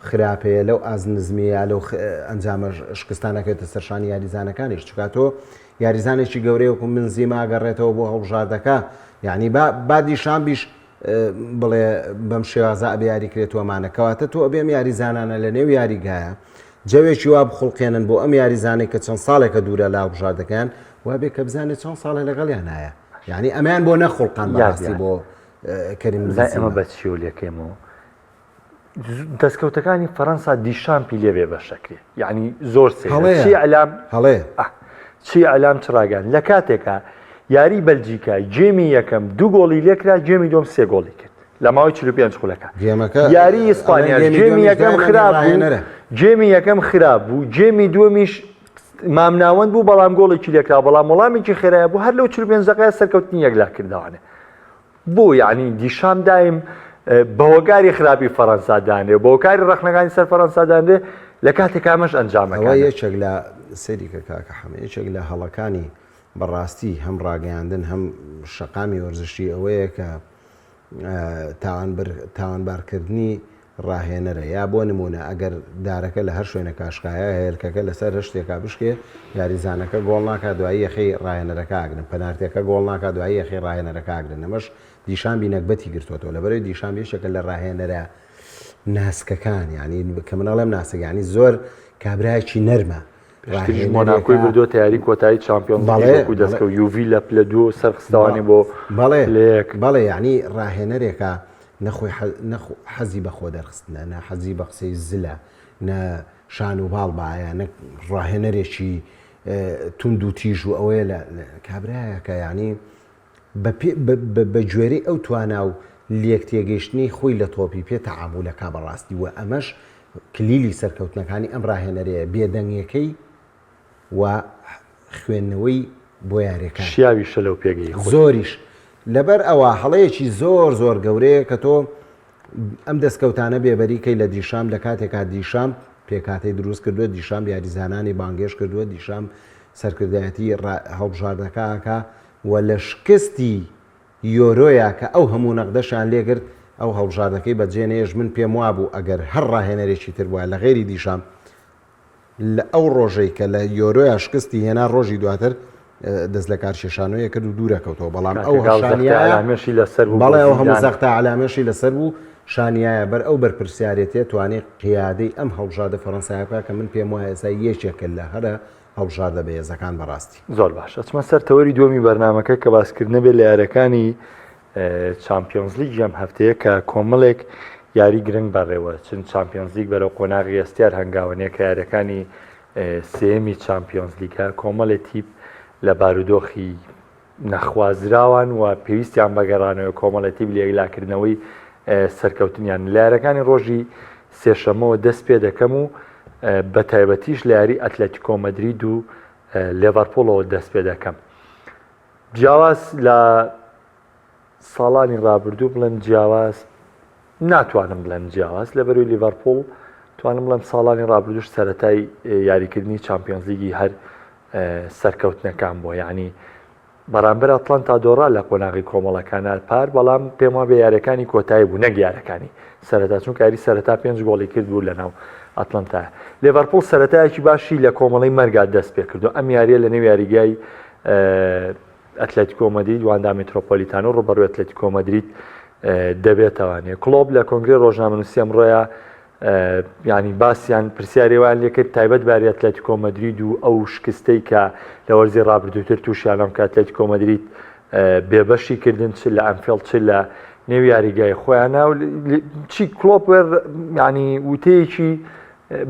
خراپەیە لەو ئاست نزمیە لەو ئەنجامە شکستانەکەوێتە سەرشانی یاریزانەکانیش چکا تۆ یاریزانێکی گەورەی وەکو بنزیما گەڕێتەوە بۆ هەڵبژاردەکە یعنی با با دیشامبیش بڵێ بەم شێوازە ئەبێ یاری کرێت وەمانە کەواتە تۆ ئەبێ ئەم یاریزانانە لە نێو یاریگایە جەوێکی وا بخوڵقێنن بۆ ئەم یاریزانەی کە چەند ساڵێکە دوورە لە هەڵبژاردەکەیان وا بێ کە بزانێت چەند ساڵە لەگەڵیانایە یعنی ئەمەیان بۆ نەخوڵقان بەڕاستی بۆ کەریم بزانێ ئەمە بە چیەوە لێکەیمەوە دەستکەوتەکانی فەرەنسا دیشامپی لێ بێ بەشەکرێ یعنی زۆر چی ئەلام هەڵێ چی ئەلام چراگان لە کاتێکا یاری بەلجیکا گێمی یەکەم دوو گۆڵی لێکرا گێمی دوم سێ گۆڵی کرد لە ماوەی 45 خولەکە یاری ئیسپانیا گێمی یەکەم خراپ بوو گێمی یەکەم خراپ بوو گێمی دووەمیش مامناوەند بوو بەڵام گۆڵێکی لێکرا بەڵام وەڵامێکی خێرایە بوو هەر لەو 45 دقەیە سەرکەوتنی یەکلا کردوانێ بۆ یەعنی دیشام دایم بە هۆکاری خراپی فەرەنسا دانرێ بە هۆکاری ڕەخنەکانی سەر فەرەنسا دانرێ لە کاتێک ئەمەش ئەنجامەکانە. ئەوە یەکێک لە سەیری کە کاکە حەمە یەکێک لە هەڵەکانی بەڕاستی هەم ڕاگەیاندن هەم شەقامی وەرزشی ئەوەیە کە تاوانبارکردنی ڕاهێنەرە یا بۆ نموونە ئەگەر دارەکە لە هەر شوێنێکا شکایە هێلکەکە لەسەر هەر شتێکا بشکێ یاریزانەکە گۆڵ ناکا دوایی یەخەی ڕاهێنەرەکە ئەگرن پەنارتیەکە گۆڵ ناکا دوایی یەخەی ڕاهێنەرەکە ئەگرن ئەمەش دیشامبی نەگبەتی گرتووەتەوە لەبەرەوەی دیشامب یەکێکە لە ڕاهێنەرە ناسکەکان یانی کە من ئەڵێم ناسک یانی زۆر کابرایەکی نەرمە پێشتریش مۆناکۆی بردووەتە یاری کۆتایی چامپیۆنز لیگ وەکو دەستکەوت یوڤی لە پلە دوو سەرخستەوانی بۆ بەڵێ پلە یەک. بەڵێ یانی ڕاهێنەرێکە نە خۆی نە حەزی بە خۆ دەرخستنە نە حەزی بە قسەی زلە نە شان و باڵ بایە نە ڕاهێنەرێکی توند و تیژ و ئەوەیە لە کابرایەکە یانی بە گوێرەی ئەو توانا و لێکتێگەیشتنەی خۆی لە تۆپی پێ تەعامولەکا بەڕاستی و ئەمەش کلیلی سەرکەوتنەکانی ئەم ڕاهێنەرەیە بێدەنگیەکەی و خوێندنەوەی بۆ یاریەکان. شیاویشە لەو پێگەی خۆی. زۆریش. لەبەر ئەوە هەڵەیەکی زۆر زۆر گەورەیە کە تۆ ئەم دەستکەوتانە بێبەری کەی لە دیشامپ لە کاتێکا دیشامپ پێکهاتەی دروست کردووە، دیشامپ یاریزانانی بانگێشت کردووە، دیشامپ سەرکردایەتی هەڵبژاردەکە ئەکا و لە شکستی یۆرۆیا کە ئەو هەموو نەقدەشیان لێگرت ئەو هەڵبژاردەکەی بەجێ نەهێشت من پێم وابوو ئەگەر هەر ڕاهێنەرێکی تر بوایە لە غەیری دیشامپ لە ئەو ڕۆژەی کە لە یۆرۆیا شکستی هێنا ڕۆژی دواتر دەست لە کارکێشانەوەی کرد و دوورەکەوتەوە بەڵام ئەو هەشانیاشی لەسەر بوو بەڵێ ئەو هەموو زەختە عەلامەشی لەسەر بوو شانیایە بەر ئەو بەرپرسیارێتیە توانی قیادەی ئەم هەڵبژاردە فەرەنسایە بکات کە من پێم وایە ئێستا یەکێکە لە هەرە هەڵبژاردە بەهێزەکان بەڕاستی. زۆر باش ئەچمە سەر تەوەری دووەمی بەرنامەکە کە باسکردنە بێت لە یاریەکانی چامپیۆنزلیگی ئەم هەفتەیە کە کۆمەڵێک یاری گرنگ بەڕێوە چن چامپیۆنزلیگ بەرەو قۆناغی ئەستیار هەنگاوەنێ کە یاریەکانی سێمی چامپیۆنزلیگە کۆمەڵێ تیپ لە بارودۆخی نەخوازراوان و پێویستیان بە گەڕانەوە کۆمەڵێ تیپ لە یەکلاکردنەوەی سەرکەوتنیان لە یارەکانی ڕۆژی سێشەمەوە دەست پێ دەکەم و بە تایبەتیش لە یاری ئەتلەتیکۆ مەدرید و لێڤەرپوڵەوە دەست پێ دەکەم جیاواز لە ساڵانی ڕابردوو بڵێم جیاواز ناتوانم بڵێم جیاواز لە بەروی لیڤەرپوڵ توانم بڵێم ساڵانی ڕابردوش سەتای یاریکردنی چمپیۆنزلیگی هەر سەرکەوتنەکان بووە یعنی بەرامبەر ئەتلەنتا دۆڕا لە قۆناغی کۆمەڵەکانە پار بەڵام پێم وابێ یاریەکانی کۆتایی بوو نەک یارەکانی سەرەتا چونکە یاری سەرەتا پێنج گۆڵی کرد بوو لەناو ئەتلەنتا لێڤەرپوڵ سەرەتایەکی باشی لە کۆمەڵەی مەرگا دەست پێ کردو ئەم یاریە لە نێو یاریگای ئەتلەتیکۆ مەدرید واندا میترۆپۆلیتانۆ ڕوبەڕوی ئەتلەتیکۆ مەدرید دەبێتەوانێ کڵۆب لە کۆنگری ڕۆژنامەنووسی ئەمڕۆیە یانی باسیان پرسیاری وایان لێکرد تایبەت باری ئەتلەتیکۆ مەدرید و ئەو شکستەی کە لە وەرزی ڕابردووتر تووشیان ئەم کە ئەتلەتیکۆ مەدرید بێبەشی کردن چ لە ئەنفێڵد چ لە نێو یاریگای خۆیانە و چی کلۆپ وێر ینی وتەیەکی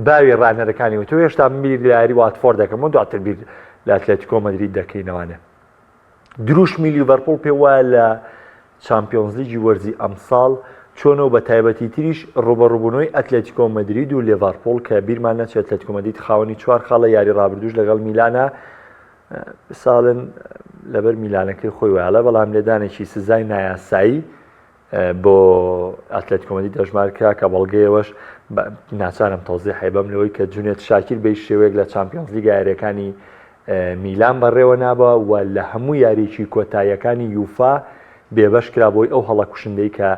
باوی ڕانەرەکانی وتو هێشتا من بیر لە یاری واتفۆرد دەکەم و دواتر بیر لە ئەتلەتیکۆ مەدرید دەکەینەوانێ دروشمی لیڤەرپوڵ پێ وایە لە چامپیۆنزلیگی وەرزی ئەمساڵ چۆنە و بەتایبەتی تریش ڕوبەڕوبوونەوەی ئەتلەتیکۆ مەدرید و لێڤەرپوڵ کە بیرمان نەچێت ئەتلەتیکۆ مەدرید خاوەنی چوار خاڵە یاری ڕابردووش لەگەڵ میلانە ساڵن لەبەر میلانەکەی خۆی وایڵە بەڵام لێدانێکی سزای نایاسایی بۆ ئەتلەتیکۆ مەدرید دەژمار کرا کە بەڵگەیەوەش ناچارم تەوزیحی بەم لەوەی کە جونێت شاکیر بەی شێوەیەک لە چامپیۆنزلیگا یاریەکانی میلان بەڕێوە نابا و لە هەموو یاریی کۆتاییەکانی یوفا بێبەش کرا بۆی ئەو هەڵە کوشندەی کە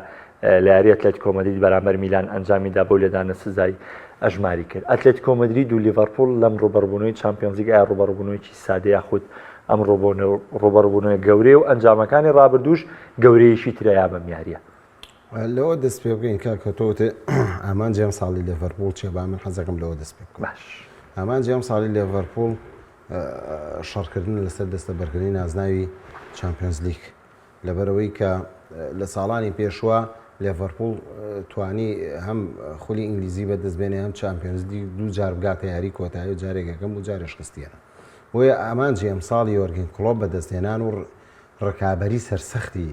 لە یاری ئەتلەتیکۆ مەدرید بەرامبەر میلان ئەنجامیدا بەو لێدانە سزای ئەژماری کرد. ئەتلەتیکۆ مەدرید و لیڤەرپوڵ لەم ڕووبەڕووبوونەوەی چامپیۆنزلیگ ئایا ڕووبەڕووبوونەوەیەکی سادە یاخود ئەم ڕووبەڕووبوونەوە گەورەیە و ئەنجامەکانی ڕابردووش گەورەیەکی ترە یا بەم یارییە؟ لەوە دەست پێ بکەین کاکە تۆ وتت ئامانجی ئەم ساڵی لێڤەرپوڵ چیە با من حەزەکەم لەوە دەست پێ بکەم. باش. ئامانجی ئەم ساڵی لێڤەرپوڵ شەڕکردن لەسەر دەستەبەرکردنی نازناوی چامپیۆنزلیگ. لەبەرئەوەی کە لە ساڵانی پێشووە لێڤەرپوڵ توانی هەم خولی ئینگلیزی بەدەست بێنێ هەم چامپیۆنزلیگ دوو جار بگاتە یاری کۆتایی و جارێک یەکەم بوو جارێک شکستیێنە. بۆیە ئامانجی ئەمساڵی یۆرگن کڵۆپ بەدەستهێنان و ڕکابەری سەرسەختی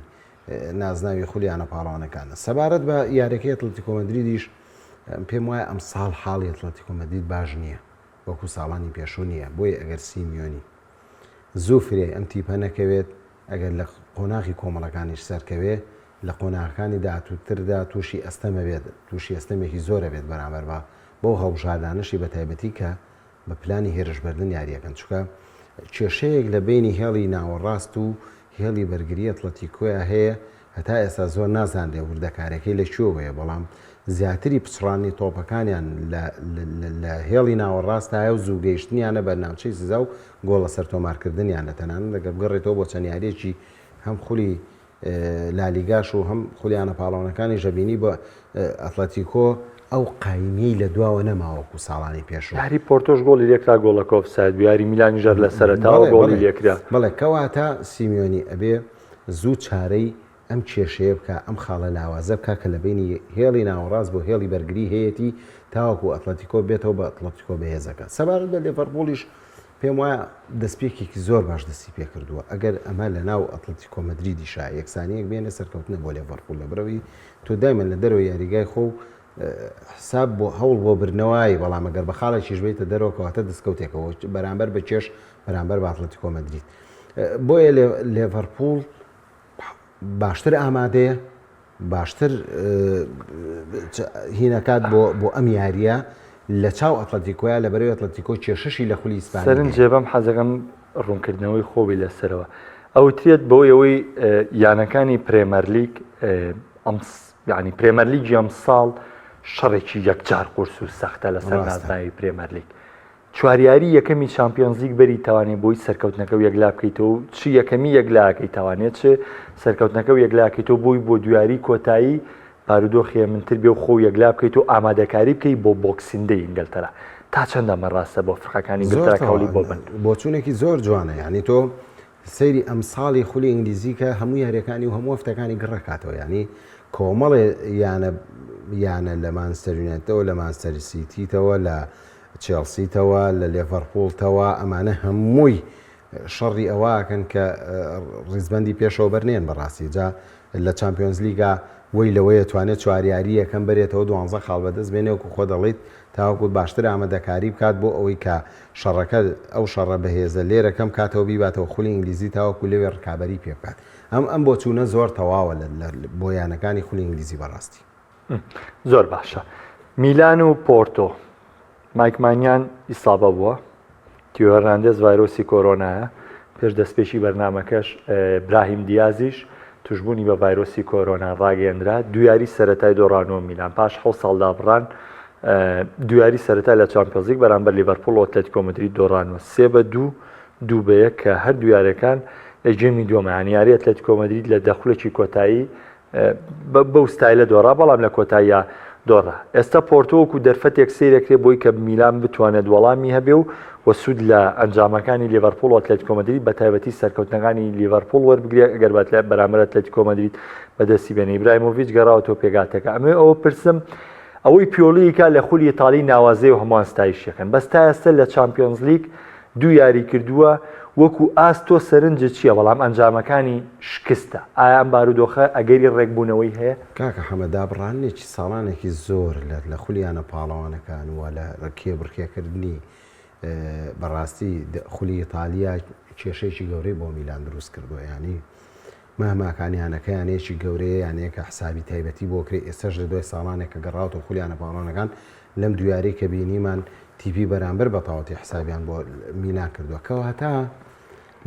نازناوی خولی یانە پاڵەوانەکانە. سەبارەت بە یاریەکەی ئەتلەتیکۆ مەدریدیش پێم وایە ئەمساڵ حاڵی ئەتلەتیکۆ مەدرید باش نییە وەکو ساڵانی پێشوو نییە بۆیە ئەگەر سیمیۆنی زوو فریای ئەم تیپە نەکەوێت، ئەگەر لە قۆناغی کۆمەڵەکانیش سەرکەوێ، لە قۆناغەکانی داهاتووتردا تووشی ئەستەم ئەبێت، تووشی ئەستەمێکی زۆر ئەبێت بەرامبەر بە بەو هەڵبژاردانەشی بە تایبەتی کە بە پلانی هێرشبردن یارییەکەن، چونکە کێشەیەک لە بەینی هێڵی ناوەڕاست و هێڵی بەرگری ئەتڵەتیکۆیا هەیە هەتا ئێستا زۆر نازانرێ وردەکاریەکەی لە کوێوەیە، بەڵام زیاتری پچڕانی تۆپەکانیان لە لە هێڵی ناوەڕاستایە و زوو گەیشتنیانە بە ناوچەی سزا و گۆڵ لەسەر تۆمارکردنیانە، تەنانەت ئەگەر بگەڕێیتەوە بۆ چەند یارییەکی هەم خولی لالیگاش و هەم خولی یانە پاڵەوانەکانیش ئەبینی بە ئەتلەتیکۆ ئەو قایمیەی لە دواوە نەما وەکو ساڵانی پێشوو. یاری پۆرتۆش گۆڵی لێکرا گۆڵەکە ئۆفساید بوو، یاری میلانیش هەر لە سەرەتاوە گۆڵی لێکرا. بەڵێ کەواتە سیمیۆنی ئەبێ زوو چارەی ئەم کێشەیە بکا، ئەم خاڵە لاوازە بکا کە لە بەینی هێڵی ناوەڕاست بۆ هێڵی بەرگری هەیەتی تاوەکو ئەتڵەتیکۆ بێتەوە بە ئەتڵەتیکۆ بەهێزەکە. سەبارەت بە لێڤەرپوڵیش پێم وایە دەستپێکێکی زۆر باش دەستی پێکردووە، ئەگەر ئەمە لە ناو ئەتڵەتیکۆ مەدریدیشا یەکسانییەک بێنێ سەرکەوتنە بۆ لێڤەرپوڵ لەبەرئەوەی تۆ دایمەن لە دەرەوەی یاریگای خۆ و حساب بۆ هەوڵ بۆ بردنەوەی بەڵام ئەگەر بە خاڵێکیش بێیتە دەرەوە کەواتە دەستکەوتێکە بەرامبەر بە کێش بەرامبەر بە ئەتڵەتیکۆ مەدرید. بۆیە لێڤەرپوڵ باشتر ئامادەیە باشتر هینەکات بۆ بۆ ئەم یاریە لە چاو ئەتلەتیکۆیا لە بەرەوەی ئەتلەتیکۆ کێشەشی لە خولی ئیسپانی سەرنجێ بەم حەزەکەم ڕوونکردنەوەی خۆبی لەسەرەوە ئەوترێت بەوەی ئەوەی یانەکانی پرێمەرلیگ ئەم یعنی پرێمەرلیگی ئەم ساڵ شەڕێکی یەکجار قورس و سەختە لەسەر نازناوی پرێمەرلیگ چوار یاری یەکەمی چامپیۆنزلیگ بەری توانێ بۆی سەرکەوتنەکە و یەکلا بکەیتەوە و چ یەکەمی یەکلاکەی توانێت چ سەرکەوتنەکە و یەکلاکەیتەوە بۆی بۆ دویاری کۆتایی بارودۆخی هێمنتر بێ و خۆ یەکلا بکەیت و ئامادەکاری بکەی بۆ Boxing Day ئینگلتەرا تا چەند ئەمە ڕاستە بۆ فرقەکانی زۆر ئینگلتەرا کە هەوڵی بۆ بن؟ بۆچوونێکی زۆر جوانە یانی تۆ سەیری ئەمساڵی خولی ئینگلیزی کە هەموو یاریەکانی و هەموو هەفتەکانی گڕەکاتەوە یانی کۆمەڵێ یانە یانە لە مانچستەر یونایتدەوە لە مانچستەر سیتیتەوە لە چێڵسیتەوە لە لێڤەرپوڵتەوە ئەمانە هەمووی شەڕی ئەوە ئەکەن کە ڕیزبەندی پێشەوە بەرنێن بەڕاستی جا لە چامپیۆنزلیگا وەی لەوەیە توانێت چوار یاری یەکەم بەرێتەوە دوانزە خاڵ بەدەست بێنێ وەکو خۆ دەڵیت تاوەکو باشتر ئامادەکاری بکات بۆ ئەوەی کە شەڕەکە ئەو شەڕە بەهێزە لێرە کەم کاتەوە بیباتەوە خولی ئینگلیزی تاوەکو لەوێ ڕکابەری پێ بکات ئەم ئەم بۆچوونە زۆر تەواوە بۆ یانەکانی خولی ئینگلیزی بەڕاستی. زۆر باشە میلان و پۆرتۆ مایک مانیان ئیسابە بووە تیۆ هێرناندێز ڤایرۆسی کۆرۆنایە پێش دەستپێکی بەرنمەکەش براهیم دیازیش توشببوونی بە ڤایرۆسی کۆرۆنا ڕاگەندرا دویاری سەتای دۆڕانەوە میلان پاش حە ساڵ دابڕان دویاری سەرەتا لە چامپیۆنزلیگ بەرامبەر لیڤەرپوڵ و ئەتلەتیکۆ مەدرید دۆڕانەوە سێ بە دوو دوو بە یەک کە هەر دویارەکان لە گێمی دووەمە یاری ئەتلەتیکۆ مەدرید لە دەخولێکی کۆتایی بەو ستایلە دۆڕا، بەڵام لە کۆتاییا دۆڕا. ئێستا پۆرتۆ وەکو دەرفەتێک سەیرەکرێ بۆی کە میلان بتوانێت وەڵامی هەبێ و و سوود لە ئەنجامەکانی لیڤەرپوڵ و ئەتلەتیکۆ مەدرید بە تایبەتی سەرکەوتنەکانی لیڤەرپوڵ وەربگرێ ئەگەر بەرامبەر ئەتلەتیکۆ مەدرید بەدەستی بێنێ. ئیبراهیمۆڤیچ گەڕاوەتەوە پێکهاتەکە. ئەمەوێ ئەوە پرسم ئەوەی پیۆلی کا لە خولی ئیتالی ناوازەیە و هەمووان ستایشی ئەکەن بەس تا ئێستا لە چامپیۆنزلیگ دوو یاری کردووە وەکو ئاست تۆ سەرنجت چیە بەڵام ئەنجامەکانی شکستە ئایا ئەم بارودۆخە ئەگەری ڕێکبوونەوەی هەیە؟ کاکە حەمە دابڕانێکی ساڵانێکی زۆر لە لە خولی یانە پاڵەوانەکان و لە کێبڕکێکردنی بەڕاستی خولی ئیتالیا کێشەیەکی گەورەی بۆ میلان دروست کردووە یانی مەهما کان یانەکە یانەیەکی گەورەیە، یانەیەکە حسابی تایبەتی بۆ کرێ، ئێستاش لە دوای ساڵانێک کە گەڕاوەتەوە خولی یانە پاڵەوانەکان، لەم دوو یاریەی کە بینیمان تیپی بەرامبەر بە تەواوەتی حسابیان بۆ میلان کردووە، کەواتە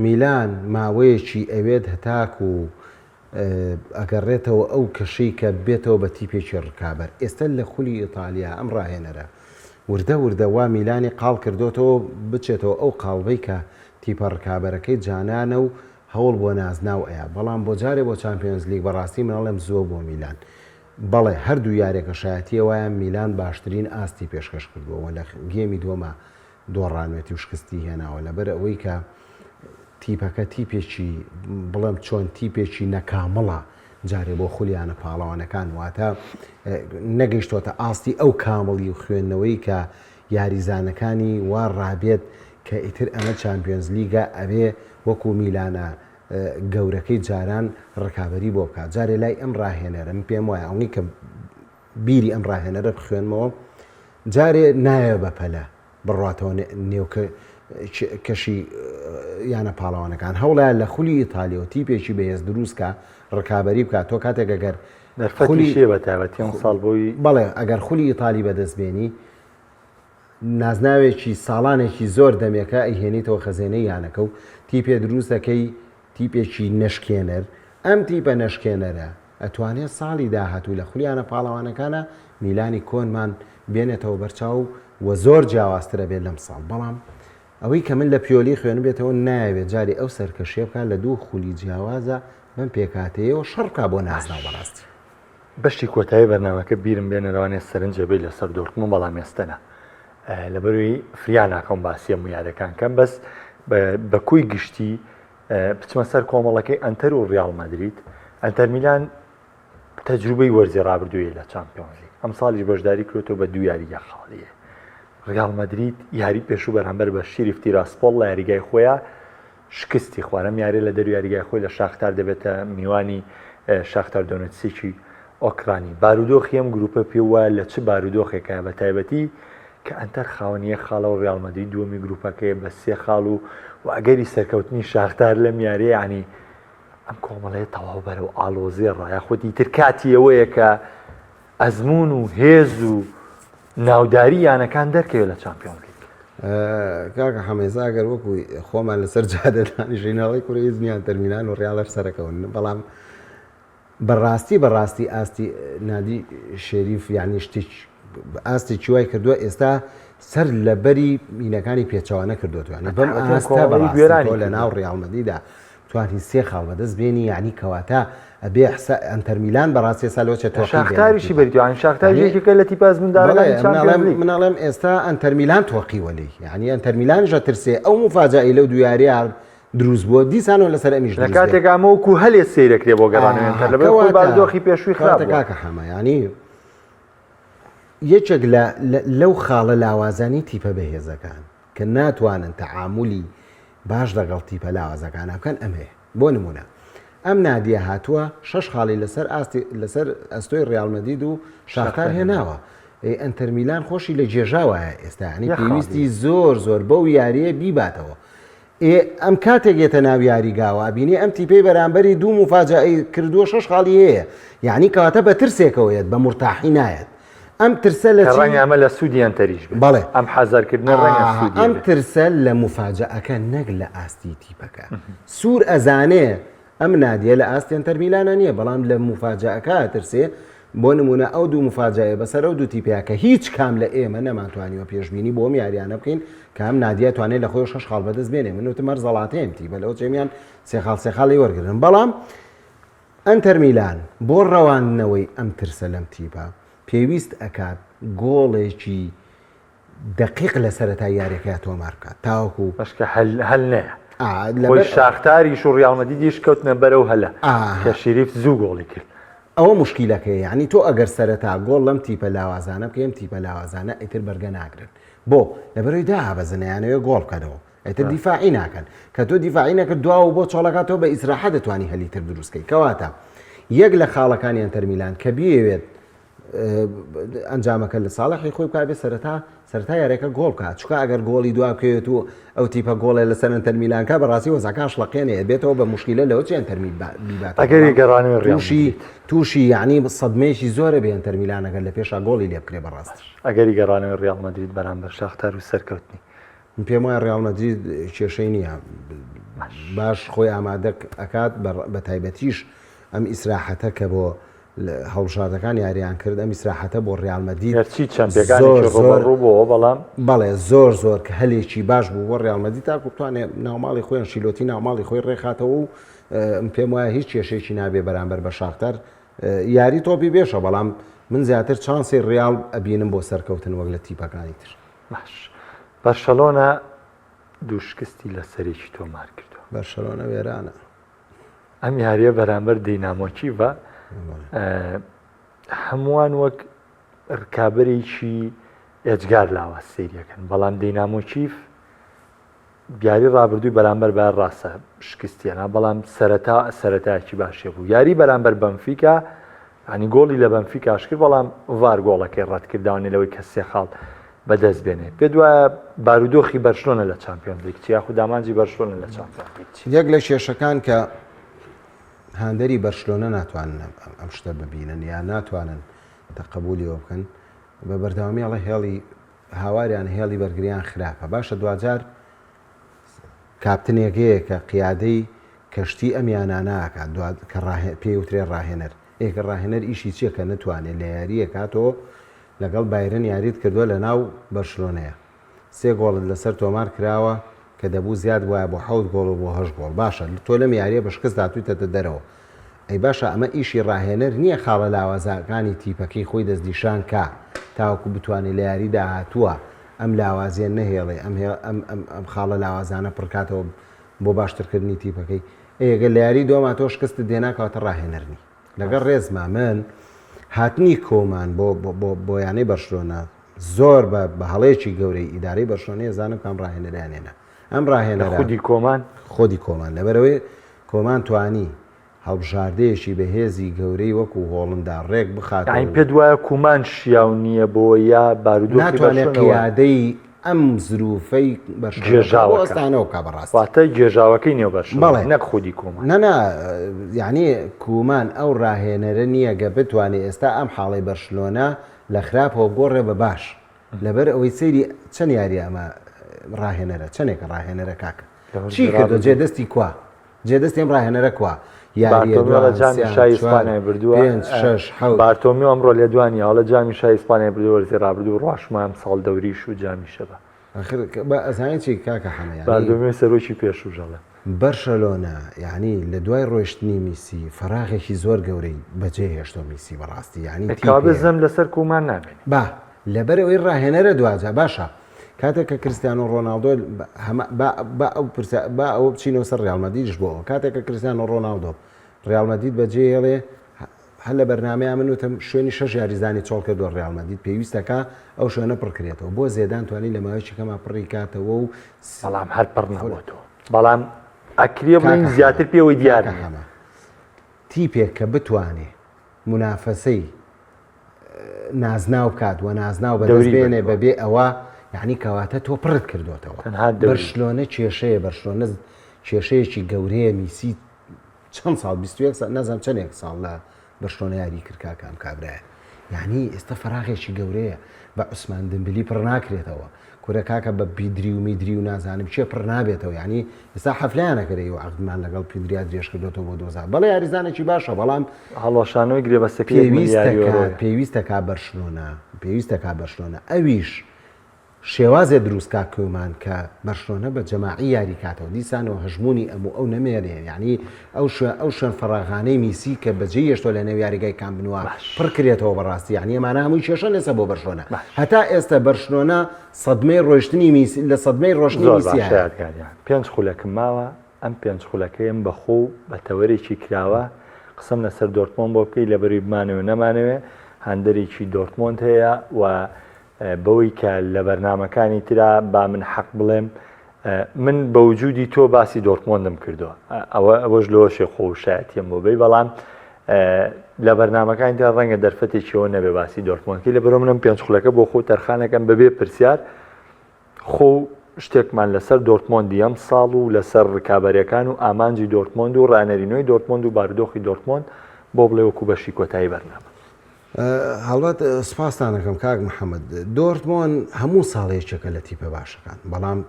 میلان ماوەیەکی ئەوێت هەتاکو. ئەگەڕێتەوە ئەو کەشەی کە بێتەوە بە تیپێکی ڕکابەر ئێستا لە خولی ئیتالیا ئەم ڕاهێنەرە وردە وردە وا میلانی قاڵ کردۆتەوە بچێتەوە ئەو قاڵبەی کە تیپە ڕکابەرەکەی جانانە و هەوڵ بۆ نازناو ئەیا بەڵام بۆ جارێ بۆ چامپیۆنزلیگ بەڕاستی من ئەڵێم زووە بۆ میلان بەڵێ هەردوو یارێکە شایەتیە وایە میلان باشترین ئاستی پێشکەش کردووە وە لە گێمی دووەما دۆڕانوێتی و شکستی هێناوە لەبەر ئەوەی کە تیپەکە تیپێکی بڵێم چۆن تیپێکی نەکامڵە جارێ بۆ خولیانە پاڵەوانەکان واتە نەگەیشتۆتە ئاستی ئەو کامڵی و خوێندنەوەی کە یاریزانەکانی وا ڕابێت کە ئیتر ئەمە چامپیۆنزلیگە ئەبێ وەکو میلانە گەورەکەی جاران ڕکابەری بۆ بکات جارێ لای ئەم ڕاهێنەرە من پێم وایە ئەوەی کە بیری ئەم ڕاهێنەرە بخوێنمەوە جارێ نایە بە پەلە بڕاتەوە نێو کەشی یانە پاڵەوانەکان هەوڵیان لە خولی ئیتالیەوە تیپێکی بەهێز دروستکە ڕکابەری بکات تۆ کاتێک ئەگەر خولی بە تایبەتی ئەم ساڵ بۆی بەڵێ ئەگەر خولی ئیتالی بەدەست بێنی نازناوێکی ساڵانێکی زۆر دەمێکە ئەیهێنیتەوە خەزێنەی یانەکە و تیپێ دروست دەکەی تیپێکی نەشکێنەر ئەم تیپە نەشکێنەرە ئەتوانێ ساڵی داهاتوو لە خولیانە پاڵەوانەکانا میلانی کۆنمان بێنێتەوە بەرچاو و زۆر جیاوازتر ئەبێت لەم ساڵ بەڵام ئەوەی کە من لە پیۆلی خوێنبێتەوە نایەوێت جاری ئەو سەرکەشیە بکات لە دوو خولی جیاوازە بەم پێکهاتەیەوە شەڕ بکات بۆ نازناو بەڕاستی. بەشی کۆتایی بەرنامەکە بیرم بێنە لەوانەیە سەرنجە بێت لەسەر دۆرتموند بەڵام ئێستا نا لەبەروی فریا ناکەم باسی هەموو یاریەکان کەم بەس بە کوی گشتی بچمە سەر کۆمەڵەکەی ئەنتەر و ڕیاڵ مەدرید ئەنتەر میلان تەجروبەی وەرزی ڕابردووی لە چامپیۆنزلیگ ئەم ساڵیش بەشداری کرێتەوە بە دوو یاریگە خاڵیە ڕیاڵ مەدرید یاری پێشوو بەرامبەر بە شیریف تیراسپۆل لە یاریگای خۆیان شکستی خوارد، ئەم یاریە لە دەروی یاریگای خۆی لە شاختار دەبێتە میوانی شاختار دۆنێتسکی ئۆکرانی. بارودۆخی ئەم گروپە پێ وایە لە چ بارودۆخێکە بە تایبەتی کە ئەنتەر خاوەنی یەک خاڵە و ڕیاڵ مەدرید دووەمی گروپەکەیە بە سێ خاڵ و و ئەگەری سەرکەوتنی شاختار لەم یاریە یعنی ئەم کۆمەڵەیە تەواو بەرەو ئاڵۆزێ ڕا یاخود ئیتر کاتی ئەوەیە کە ئەزموون و هێز و ناوداری یانەکان دەرکەوێت لە چامپیۆنزلیگ. کاکە حەمەیزا ئەگەر وەکو خۆمان لەسەر جادە دانیشین ئەڵێی کوڕی هیچ نییە ئەنتەر میلان و ڕیاڵ هەر سەرەکەون بەڵام بەڕاستی بەڕاستی ئاستی نادی شێریف یعنی شتێک ئاستێکی وای کردووە ئێستا سەر لەبەری مینەکانی پێچەوانە کردووە یعنی بەم ئاستە بەڕاستی لە ناو ڕیاڵ مەدریدا توانی سێ خاڵ بەدەست بێنی یانی کەواتە ئەبێ حسا ئەنتەر میلان بەڕاستی ئێستا لەوە چێ تۆقی بێنێ شاختاریشی بردووە یانی شاختاریش یانی یەکێکە لە تیپە بەڵێ ئەزموندارەکانی من چامپیۆنز ئەڵێم لیگ. من ئەڵێم ئێستا ئەنتەر میلان تۆقیوە لێی یانی ئەنتەر میلانیش ئەترسێ ئەو موفاجەئەی لەو دوو یارییە دروست بووە دیسانەوە لەسەر ئەمیش لە دروست بێ کاتێکا ئەمە وەکوو هەلێ سەیرەکرێ بۆ گەڕانەوەی ئەنتەر ئاها لەبەر خۆی کەواتە بارودۆخی پێشووی خراپ کەواتە بووە. کاکە حەمە یانی یەکێک لە لەو خاڵە لاوازانی تیپە بەهێزەکان کە ناتوانن تەعامولی باش لەگەڵ تیپە لاوازەکانا بکەن ئەمەیە. بۆ نموونە ئەم نادیە هاتووە شەش خاڵی لەسەر ئاستی لەسەر ئەستۆی ڕیاڵ مەدرید و شاختار هێناوە. ئەی ئەنتەر میلان خۆشی لە گێژاوایە ئێستا یانی پێویستی زۆر زۆر بەو یارییە بیباتەوە. ئێ ئەم کاتێک یەتە ناو یاریگاوە ئەبینێ ئەم تیپەی بەرامبەری دوو موفاجەئەی کردووە شەش خاڵی هەیە یانی کەواتە بە ترسێکەوە یەت بە مورتاحی نایەت. ئەم ترسە لە کە چی؟ ڕەنگە ئەمە لە سوودی ئەنتەریش بێت. بەڵێ. ئەم حەزەرکردنە ڕەنگە ئاها سوودی ئەم هەبێت. ترسە لە موفاجەئەکە نەک لە ئاستی تیپەکە. سوور ئەزانێ ئەم نادیە لە ئاستی ئەنتەر میلانا نییە بەڵام لە موفاجەئەکە ئەترسێ بۆ نموونە ئەو دوو موفاجەئە بەسەر ئەو دوو تیپەیا کە هیچ کام لە ئێمە نەمانتوانیوە پێشبینی بۆ ئەم یاریانە بکەین کە ئەم نادیە توانێ لە خۆیەوە شەش خاڵ بەدەست بێنێ من وتم هەر زەڵاتەیەم تیپە لەوە چێمیان سێ خاڵ سێ خاڵی وەرگرن بەڵام ئەنتەر میلان بۆ ڕەواندنەوەی ئەم ترسە لەم تیپە، پێویست ئەکات گۆڵێکی دەقیق لە سەرەتای یاریەکەیا تۆمار بکات تاوەکو. بەشکە هەل هەل نەیە. ئا خۆی لەبەر. شاختاریش و ڕیاڵ مەدریدیش کەوتنە بەر ئەو هەلە ئا. کە شیریف زوو گۆڵی کرد. ئەوە موشکیلەکەیە یانی تۆ ئەگەر سەرەتا گۆڵ لەم تیپە لاوازانە بکەی ئەم تیپە لاوازانە ئیتر بەرگە ناگرن بۆ؟ لەبەرئەوەی دائەبەزن ئەیانەوێ گۆڵ بکەنەوە. ئیتر دیفاعی ناکەن کە تۆ دیفاعی نەکرد دواوە بۆ چۆڵەکە تۆ بە ئیسراحە دەتوانی هەلی تر دروستکەی کەواتە یەک لە خاڵەکانی ئەنتەر میلان کە بیەوێت ئەنجامەکە لە ساڵحی خۆی بکات بێ سەرەتا سەرەتا یاریەکە گۆڵ بکات چونکە ئەگەر گۆڵی دوا بکەوێت و ئەو تیپە گۆڵێ لەسەر ئەنتەر میلانکە بەڕاستی وەزعەکە شڵەقێنێ بێتەوە بە مشکلە لەوە چی ئەنتەر بیبات ئەگەری گەڕانەوەی ڕیاڵ تووشی تووشی یعنی سەدمەیەکی زۆرە بێ ئەنتەر میلان ئەگەر لە پێشا گۆڵی لێ بکرێ بەڕاستی ئەگەری گەڕانەوەی ڕیاڵ مەدرید بەرامبەر شاختار و سەرکەوتنی من پێم وایە ڕیاڵ مەدرید کێشەی نییە باش خۆی ئامادە ئەکات بە تایبەتیش ئەم ئیسراحەتە کە بۆ هەڵبژاردەکان یاریان کرد ئەم ئیسراحەتە بۆ ڕیال مەدید گەرچی چەند پێکانێکی ڕووبەڕوو بووەوە بەڵام بەڵێ زۆر زۆر کە هەلێکی باش بوو بۆ ڕیال مەدید تاکو بتوانێت ناوماڵی خۆیان شیلۆتی ناوماڵی خۆی ڕێخاتەوە و من پێم وایە هیچ کێشێکی نابێ بەرامبەر بە شاختار یاری تۆپی بێشە بەڵام من زیاتر چانسی ڕیال ئەبینم بۆ سەرکەوتن وەک لە تیپەکانی تر. باش بەرشەلۆنە دوو شکستی لەسەرێکی تۆمار کردووە. بەرشەلۆنە وێرانە. ئەم یاریە بەرامبەر دینامۆ کیڤە هەمووان وەک ڕکابەرێکی ئێجگار لاواز سەیریەکەن بەڵام دینامۆ کیف یاری ڕابردووی بەرامبەر بە ڕاستە شکستیانە بەڵام سەرەتا سەرەتایەکی باشێ بوو یاری بەرامبەر بەنفیکا ینی گۆڵی لە بەنفیکاش کرد بەڵام ڤار گۆڵەکەی ڕەتکرداوانێ لەوەی کە سێ خاڵ بەدەست بێنێ پێ دوایە بارودۆخی بەرشلۆنە لە چامپیۆنز لیگ چی یاخود ئامانجی بەرشلۆنە لە چامپیۆنز لیگ چی؟ یەک لە کێشەکان کە هاندەری بەرشلۆنە ناتوانن ئەم شتە ببینن یا ناتوانن تەقەبولی ئەوە بکەن بە بەردەوامی ئەڵێ هێڵی هاواریان هێڵی بەرگریان خراپە باشە دواجار کاپتنێک هەیە کە قیادەی کەشتی ئەم یانانە ئەکات دوا کە ڕاهێ پێی وترێ ڕاهێنەر ئێ کە ڕاهێنەر ئیشی چیە کە نەتوانێ لە یارییەکا تۆ لەگەڵ بایرن یاریت کردوە لە ناو بەرشلۆنەیە سێ گۆڵت لەسەر تۆمار کراوە کە دەبوو زیاد بوایە بۆ حەوت گۆڵ و بۆ هەشت گۆڵ باشە تۆ لەم یاریە بە شکست هاتویتەتە دەرەوە ئەی باشە ئەمە ئیشی ڕاهێنەر نیە خاڵە لاوازاکانی تیپەکەی خۆی دەستنیشان کا تاوەکو بتوانێ لە یاری داهاتووە ئەم لاوازیە نەهێڵێ ئەم ئەم ئەم ئەم خاڵە لاوازانە پڕکاتەوە بۆ باشترکردنی تیپەکەی ئەی گەر لە یاری دووەما تۆ شکستت هێنا کەواتە ڕاهێنەر نی لەگەڵ ڕێزما من هاتنی کۆمان بۆ بۆ بۆ یانەی بەرشلۆنە زۆر بە بە هەڵەیەکی گەورەی ئیدارەی بەرشلۆنەیە زانم کام ڕاهێنەریان هێنا ئەم ڕاهێنەرە خودی کۆمان خۆدی کۆمان لەبەرەوەی کۆمان توانی هەڵبژاردەیەکی بەهێزی گەورەی وەکو هۆڵندا ڕێک بخاتەوە یانی و. پێت وایە کومان شیاو نییە بۆ یا بارودۆخی ناتوانێت بەرشلۆنە وایە؟ قیادەی ئەم زروفەی بەرشلۆنە بکا بۆ گێژاوەکە. ئەستانەوە بکا بەڕاستی. واتە گێژاوەکەی نێو بەرشلۆنە بەڵێ. نەک خودی کومان. نا نا یانی کومان ئەو ڕاهێنەرە نییە گە بتوانێ ئێستا ئەم حاڵەی بەرشلۆنە لە خراپەوە بگۆڕێ بە باش لەبەر ئەوەی سەیری چەند یاریە ئەمە ڕاهێنەرە چەندێکە ڕاهێنەرە کاکە چی کردو جێ دەستی کوا جێ دەستی ئەم ڕاهێنەرە کوا یاریە بارتۆمیۆ لە جامی شای ئیسپانیای بردووە پێنج شەش حەوت بارتۆمیۆ ئەمڕۆ لێدوانی یاوە لە جامی شای ئیسپانیای بردووە وەرزی ڕابردوو ڕواشما ئەمساڵ دەوریش و جامی شەبە ئاخر بە ئەزانی چی کاکە حەمە یانی بارتۆمیۆی سەرۆکی پێشوو ژەڵێ. بەرشەلۆنە یانی لە دوای ڕۆیشتنی میسی فەراغێکی زۆر گەورەی بەجێ هێشتۆ میسی بەڕاستی یانی کەوابێ زەم لەسەر کومان نامێنێ. با لەبەرئەوەی ڕاهێنەرە دواجار باشە کاتێک کە کریستیانۆ ڕۆناڵدۆ هەمە با با ئەو پرسە با ئەوە بچینەوە سەر ڕیال مەدریدش بۆ ئەوە کاتێک کە کریستیانۆ ڕۆناڵدۆ ڕیال مەدرید بەجێهێڵێ هەر لە بەرنامەیە من وتم شوێنی شەش یاریزانی چۆڵ کردووە ڕیال مەدرید پێویستەکە ئەو شوێنە پڕکرێتەوە بۆ زێدان توانی لە ماوەیەکی کەما پڕی کاتەوە و بەڵام هەر پڕ نەبۆتەوە بەڵام ئەکرێ بڵێین زیاتر پێوەی دیار کاکە حەمە تیپێک کە بتوانێ مونافەسەی نازناو بکات و نازناو بەدەست بێنێ بەبێ ئەوە یعنی کەواتە تۆ پڕت کردوتەوە بەرشلۆنە کێشەیە بەرشلۆنە کێشەیەکی گەورەیە میسی چەند ساڵ 21 ساڵ نازانم چەندێک ساڵ لە بەرشلۆنە یاری کرد کاکە ئەم کابرایە یعنی ئێستا فەراغێکی گەورەیە بە عوسمان دمبلی پڕ ناکرێتەوە کورە کاکە بە پیدری و میدری و نازانم کێ پڕ نابێتەوە یانی ئێستا حەفلەیان ئەکرێ و عەقدمان لەگەڵ پیدریا درێژ کردۆتەوە بۆ 2000 بەڵێ یاریزانێکی باشە بەڵام هەڵوەشانەوەی گرێبەستەکەی یەک ملیار یۆرۆیە. پێویستە کا بەرشلۆنە پێویستە کا بەرشلۆنە ئەویش شێوازێ دروست کا کومان کە بەرشلۆنە بە جەماعی یاری کاتەوە دیسانەوە هەژموونی ئەم و ئەو نەمێنێ یانی ئەو شوێن ئەو شوێن فەراغانەی میسی کە بەجێی هێشتوە لە نێو یاریگای کامپ نوا پڕ کرێتەوە بەڕاستی یانی ئەمانە هەمووی کێشەن ئێستا بۆ بەرشلۆنە هەتا ئێستا بەرشلۆنە سەدمەی ڕۆیشتنی میسی لە سەدمەی ڕۆشتنی زۆر میسی باشە هەیە. یادگاریان پێنج خولەکم ماوە ئەم پێنج خولەکەیم بە خۆ و بە تەوەرێکی کراوە قسەم لەسەر دۆرتمۆند بۆ بکەی لەبەروی بمانەوێ و نەمانەوێ هاندەرێکی دۆرتمۆند هەیە و بەوەی کە لە بەرنامەکانی ترا با من حەق بڵێم من بە وجودی تۆ باسی دۆرتمۆندم کردووە ئەوە ئەوەش لەوەشێ خۆشایەتیم بۆ بی بەڵام لە بەرنمەکانی تا ڕەنگە دەرفەتێکیەوە نەبێ باسی دۆرتمۆندکی لە بەرۆ منم پێنج خولەکە بۆ خۆ تەرخانەکەم بەبێ پرسیار خۆ شتێکمان لەسەر دۆرتمۆندی ئەم ساڵ و لەسەر ڕکابەرەکان و ئامانجی دۆرتمۆند و ڕانەرینۆی دۆرتمۆند و بارودۆخی دۆرتمۆند بۆ بڵێ وەکو بەشی کۆتایی بەرنامە. هەڵبەت سوپاستان ئەکەم کاک محەممەد دۆرتمۆن هەموو ساڵ یەکێکە لە تیپە باشەکان بەڵام.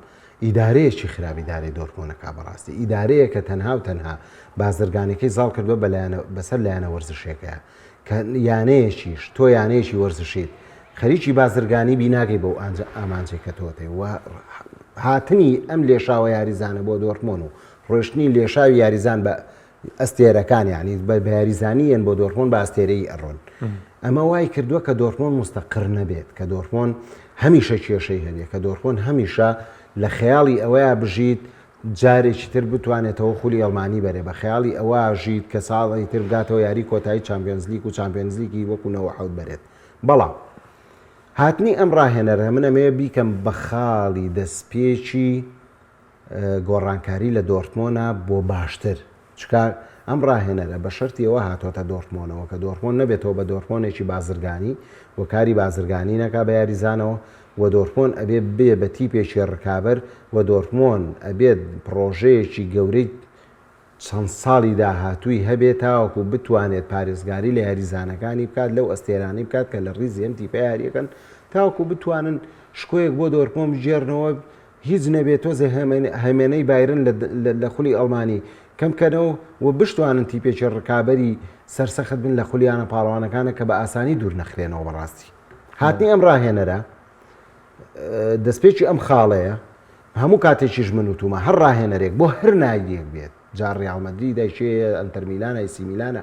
ئیدارەیەکی خراپ ئیدارەی دۆرتمۆند ئەکا بەڕاستی ئیدارەیە کە تەنها و تەنها بازرگانەکەی زاڵ کردووە بە لایەنە بەسەر لایەنە وەرزشیەکەیا کە یانەیەکیش تۆ یانەیەکی وەرزشیت خەریکی بازرگانی بی ناگەی بەو ئامانجەی کە تۆ تێ و هاتنی ئەم لێشاوە یاریزانە بۆ دۆرتمۆن و ڕۆشتنی لێشاوی یاریزان بە ئەستێرەکان یعنی بە یاریزانی یەن بۆ دۆرتمۆن بە ئەستێرەی ئەڕۆن ئەمە وای کردووە کە دۆرتمۆن مستەقر نەبێت کە دۆرتمۆن هەمیشە کێشەی هەبێت کە دۆرتمۆن هەمیشە لە خەیاڵی ئەوەیە بژیت جارێکی تر بتوانێتەوە خولی ئەڵمانی بەرێ بە خەیاڵی ئەوە ژیت کە ساڵی تر بگاتەوە یاری کۆتایی چامپیۆنزلیک و چامپیۆنزلیکی وەکو 97 بەرێت بەڵام هاتنی ئەم ڕاهێنەرە من ئەمەیە بیکەم بە خاڵی دەستپێکی گۆڕانکاری لە دۆرتمۆنە بۆ باشتر چکا ئەم ڕاهێنەرە بە شەرتی ئەوە هاتۆتە دۆرتمۆنەوە کە دۆرتمۆن نەبێتەوە بە دۆرتمۆنێکی بازرگانی و کاری بازرگانی نەکا بە یاریزانەوە و دۆرتمۆن ئەبێ بێ بە تیپێکی ڕکابەر و دۆرتمۆن ئەبێت پڕۆژەیەکی گەورەی چەند ساڵی داهاتووی هەبێت تاوەکو بتوانێت پارێزگاری لە یاریزانەکانی بکات لەو ئەستێرانەی بکات کە لە ڕیزی ئەم تیپە یاریەکەن تاوەکو بتوانن شکۆیەک بۆ دۆرتمۆن بگێڕنەوە هیچ نەبێت تۆزێ هەمێنەی بایرن لە خولی ئەڵمانی کەم کەنەوە و بشتوانن تیپێکی ڕکابەری سەرسەخت بن لە خولی یانە پاڵەوانەکانە کە بە ئاسانی دوور نەخرێنەوە بەڕاستی هاتنی ئەم ڕاهێنەرە دەستپێکی ئەم خاڵەیە هەموو کاتێکیش من وتومە هەر ڕاهێنەرێک بۆ هەر نادیەک بێت جا ڕیاڵ مەدریدە کێیە ئەنتەر میلانە ئەیسی میلانە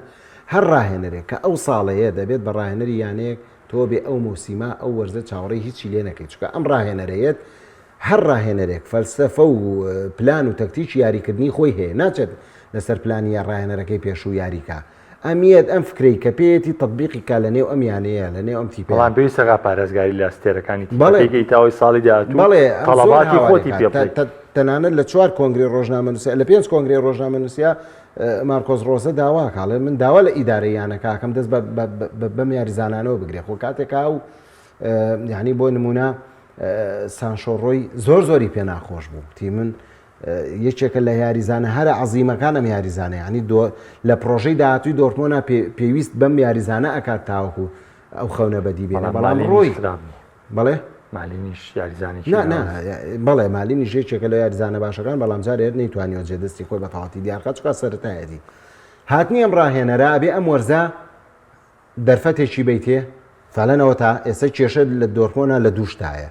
هەر ڕاهێنەرێک کە ئەو ساڵەیە دەبێت بە ڕاهێنەری یانەیەک تۆ بێ ئەو مەوسیمە ئەو وەرزە چاوەڕێی هیچی لێ نەکەی چونکە ئەم ڕاهێنەرەیەت هەر ڕاهێنەرێک فەلسەفە و پلان و تەکتیکی یاریکردنی خۆی هەیە ناچێت لەسەر پلانی یا ڕاهێنەرەکەی پێشوو یاریکا ئەمیەت ئەم فکرەی کە پێیەتی تەتبیقی کا لە نێو ئەم یانەیە لە نێو ئەم تیپەیە. بەڵام پێویستە کا پارێزگاری لە ئەستێرەکانی تیپەکەی کەی تا ئەوەی ساڵی داهاتوو بەڵێ ئەم زۆر تەڵەباتی خۆتی هاوارێکە پێ بڵێی. تەنانەت لە چوار کۆنگرەی ڕۆژنامەنووسیا لە پێنج کۆنگرەی ڕۆژنامەنووسیا مارکۆس ڕۆزە داوا ئەکا ئەڵێ من داوا لە ئیدارەی یانەکە ئەکەم دەست بەم یاریزانانەوە بگرێ خۆ کاتێکا و یعنی بۆ نمونە سانشۆ ڕۆی زۆر زۆری پێ ناخۆش بوو تی من یەکێکە لە یاریزانە هەرە عەزیمەکان ئەم یاریزانە ینی لە پرۆژەی داهاتووی دۆرتمۆنا پێویست بەم یاریزانە ئەکات تاوەکو ئەو خەونە بەدی بێنە بەڵام ڕۆی بەڵێ مالینیش یاریزانێکی نا نا بەڵێ مالینیش یەکێکە لە یاریزانە باشەکان بەڵام جارێ نەیتوانیوە جێدەستی خۆی بە تەواوەتی دیارخات چونکە سەرەتایەتی هاتنی ئەم ڕاهێنەرە ئەبێ ئەم وەرزە دەرفەتێکی بیتێ فعلەن ئەوە تا ئێستا کێشە لە دۆرتمۆنا لە دووشتایە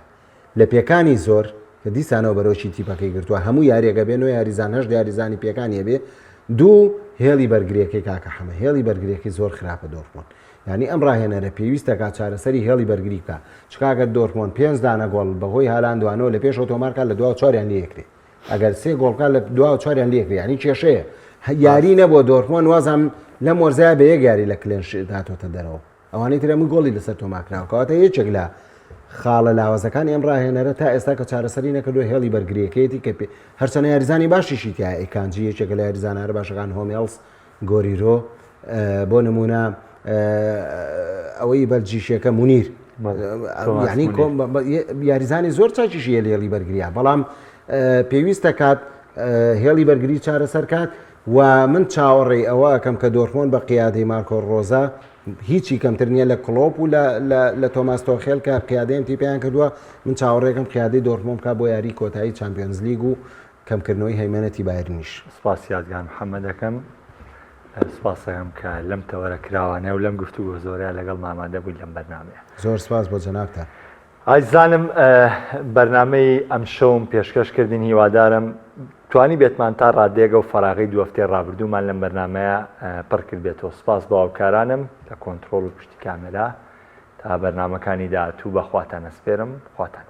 لە پێکانی زۆر کە دیسانەوە بەرۆکی تیپەکەی گرتووە هەموو یاریەکە بێ نۆ یاریزان هەشت یاریزانی پێکانی ئەبێ دوو هێڵی بەرگریەکەی کاکە حەمە هێڵی بەرگریەکەی زۆر خراپە دۆرتمۆن یانی ئەم ڕاهێنەرە پێویستە کا چارەسەری هێڵی بەرگری بکا چکا گەر دۆرتمۆند پێنج دانە گۆڵ بەهۆی هالاندوانەوە لە پێشەوە تۆمار کا لە دواوە چواریان لێ یەکرێ ئەگەر سێ گۆڵ بکا لە دواوە چواریان لێ یەکرێ یانی کێشەیە یاری نەبووە دۆرتمۆند وازم لەم وەرزەیە بە یەک یاری لە clean sheet هاتۆتە دەرەوە ئەوانەی تر هەمووی گۆڵی لەسەر تۆمار کراوە کەواتە یەکێک لە خاڵە لاوازەکانی ئەم ڕاهێنەرە تا ئێستا کە چارەسەری نەکردووە هێڵی بەرگریەکەیەتی کە پێ هەرچەنە یاریزانی باشیشی تایە ئەیکانجی یەکێکە لە یاریزانە هەرە باشەکان هۆمێڵس گۆریرۆ بۆ نمونە ئەوەی بەلجیشیەکە مونیر یعنی یاریزانی زۆر چاکیشی لە هێڵی بەرگریە بەڵام پێویستە کات هێڵی بەرگری چارەسەر کات و من چاوەڕێی ئەوە ئەکەم کە دۆرتمۆند بە قیادەی مارکۆ ڕۆزا هیچی کەمتر نییە لە کڵۆپ و لە تۆماس تۆخێل کە قیادەی ئەم تیپیان کردووە من چاوەڕێکم قیادەی دۆرتمۆند بکات بۆ یاری کۆتایی چامپیۆنزلیگ و کەمکردنەوەی هەیمەنەتی بایرنیش. سپاسی یادگار محەمەد ئەکەم. سپاس ئەکەم کە لەم تەوەرە کراوانە و لەم گفتوگۆ زۆرەیا لەگەڵم ئامادە بوویت لەم بەرنامەیە. زۆر سپاس بۆ جەنابتان. ئازیزانم بەرنامەی ئەمشەوم پێشکەش کردین هیوادارم توانی بێتمان تا ڕادەیەک ئەو فەراغەی دوو هەفتەی ڕابردوومان لەم بەرنامەیە پڕ کردبێتەوە سپاس بۆ هاوکارانم لە کۆنترۆڵ و پشتی کامێرا تا بەرنامەکانی داهاتوو بە خواتان ئەسپێرم خواتان.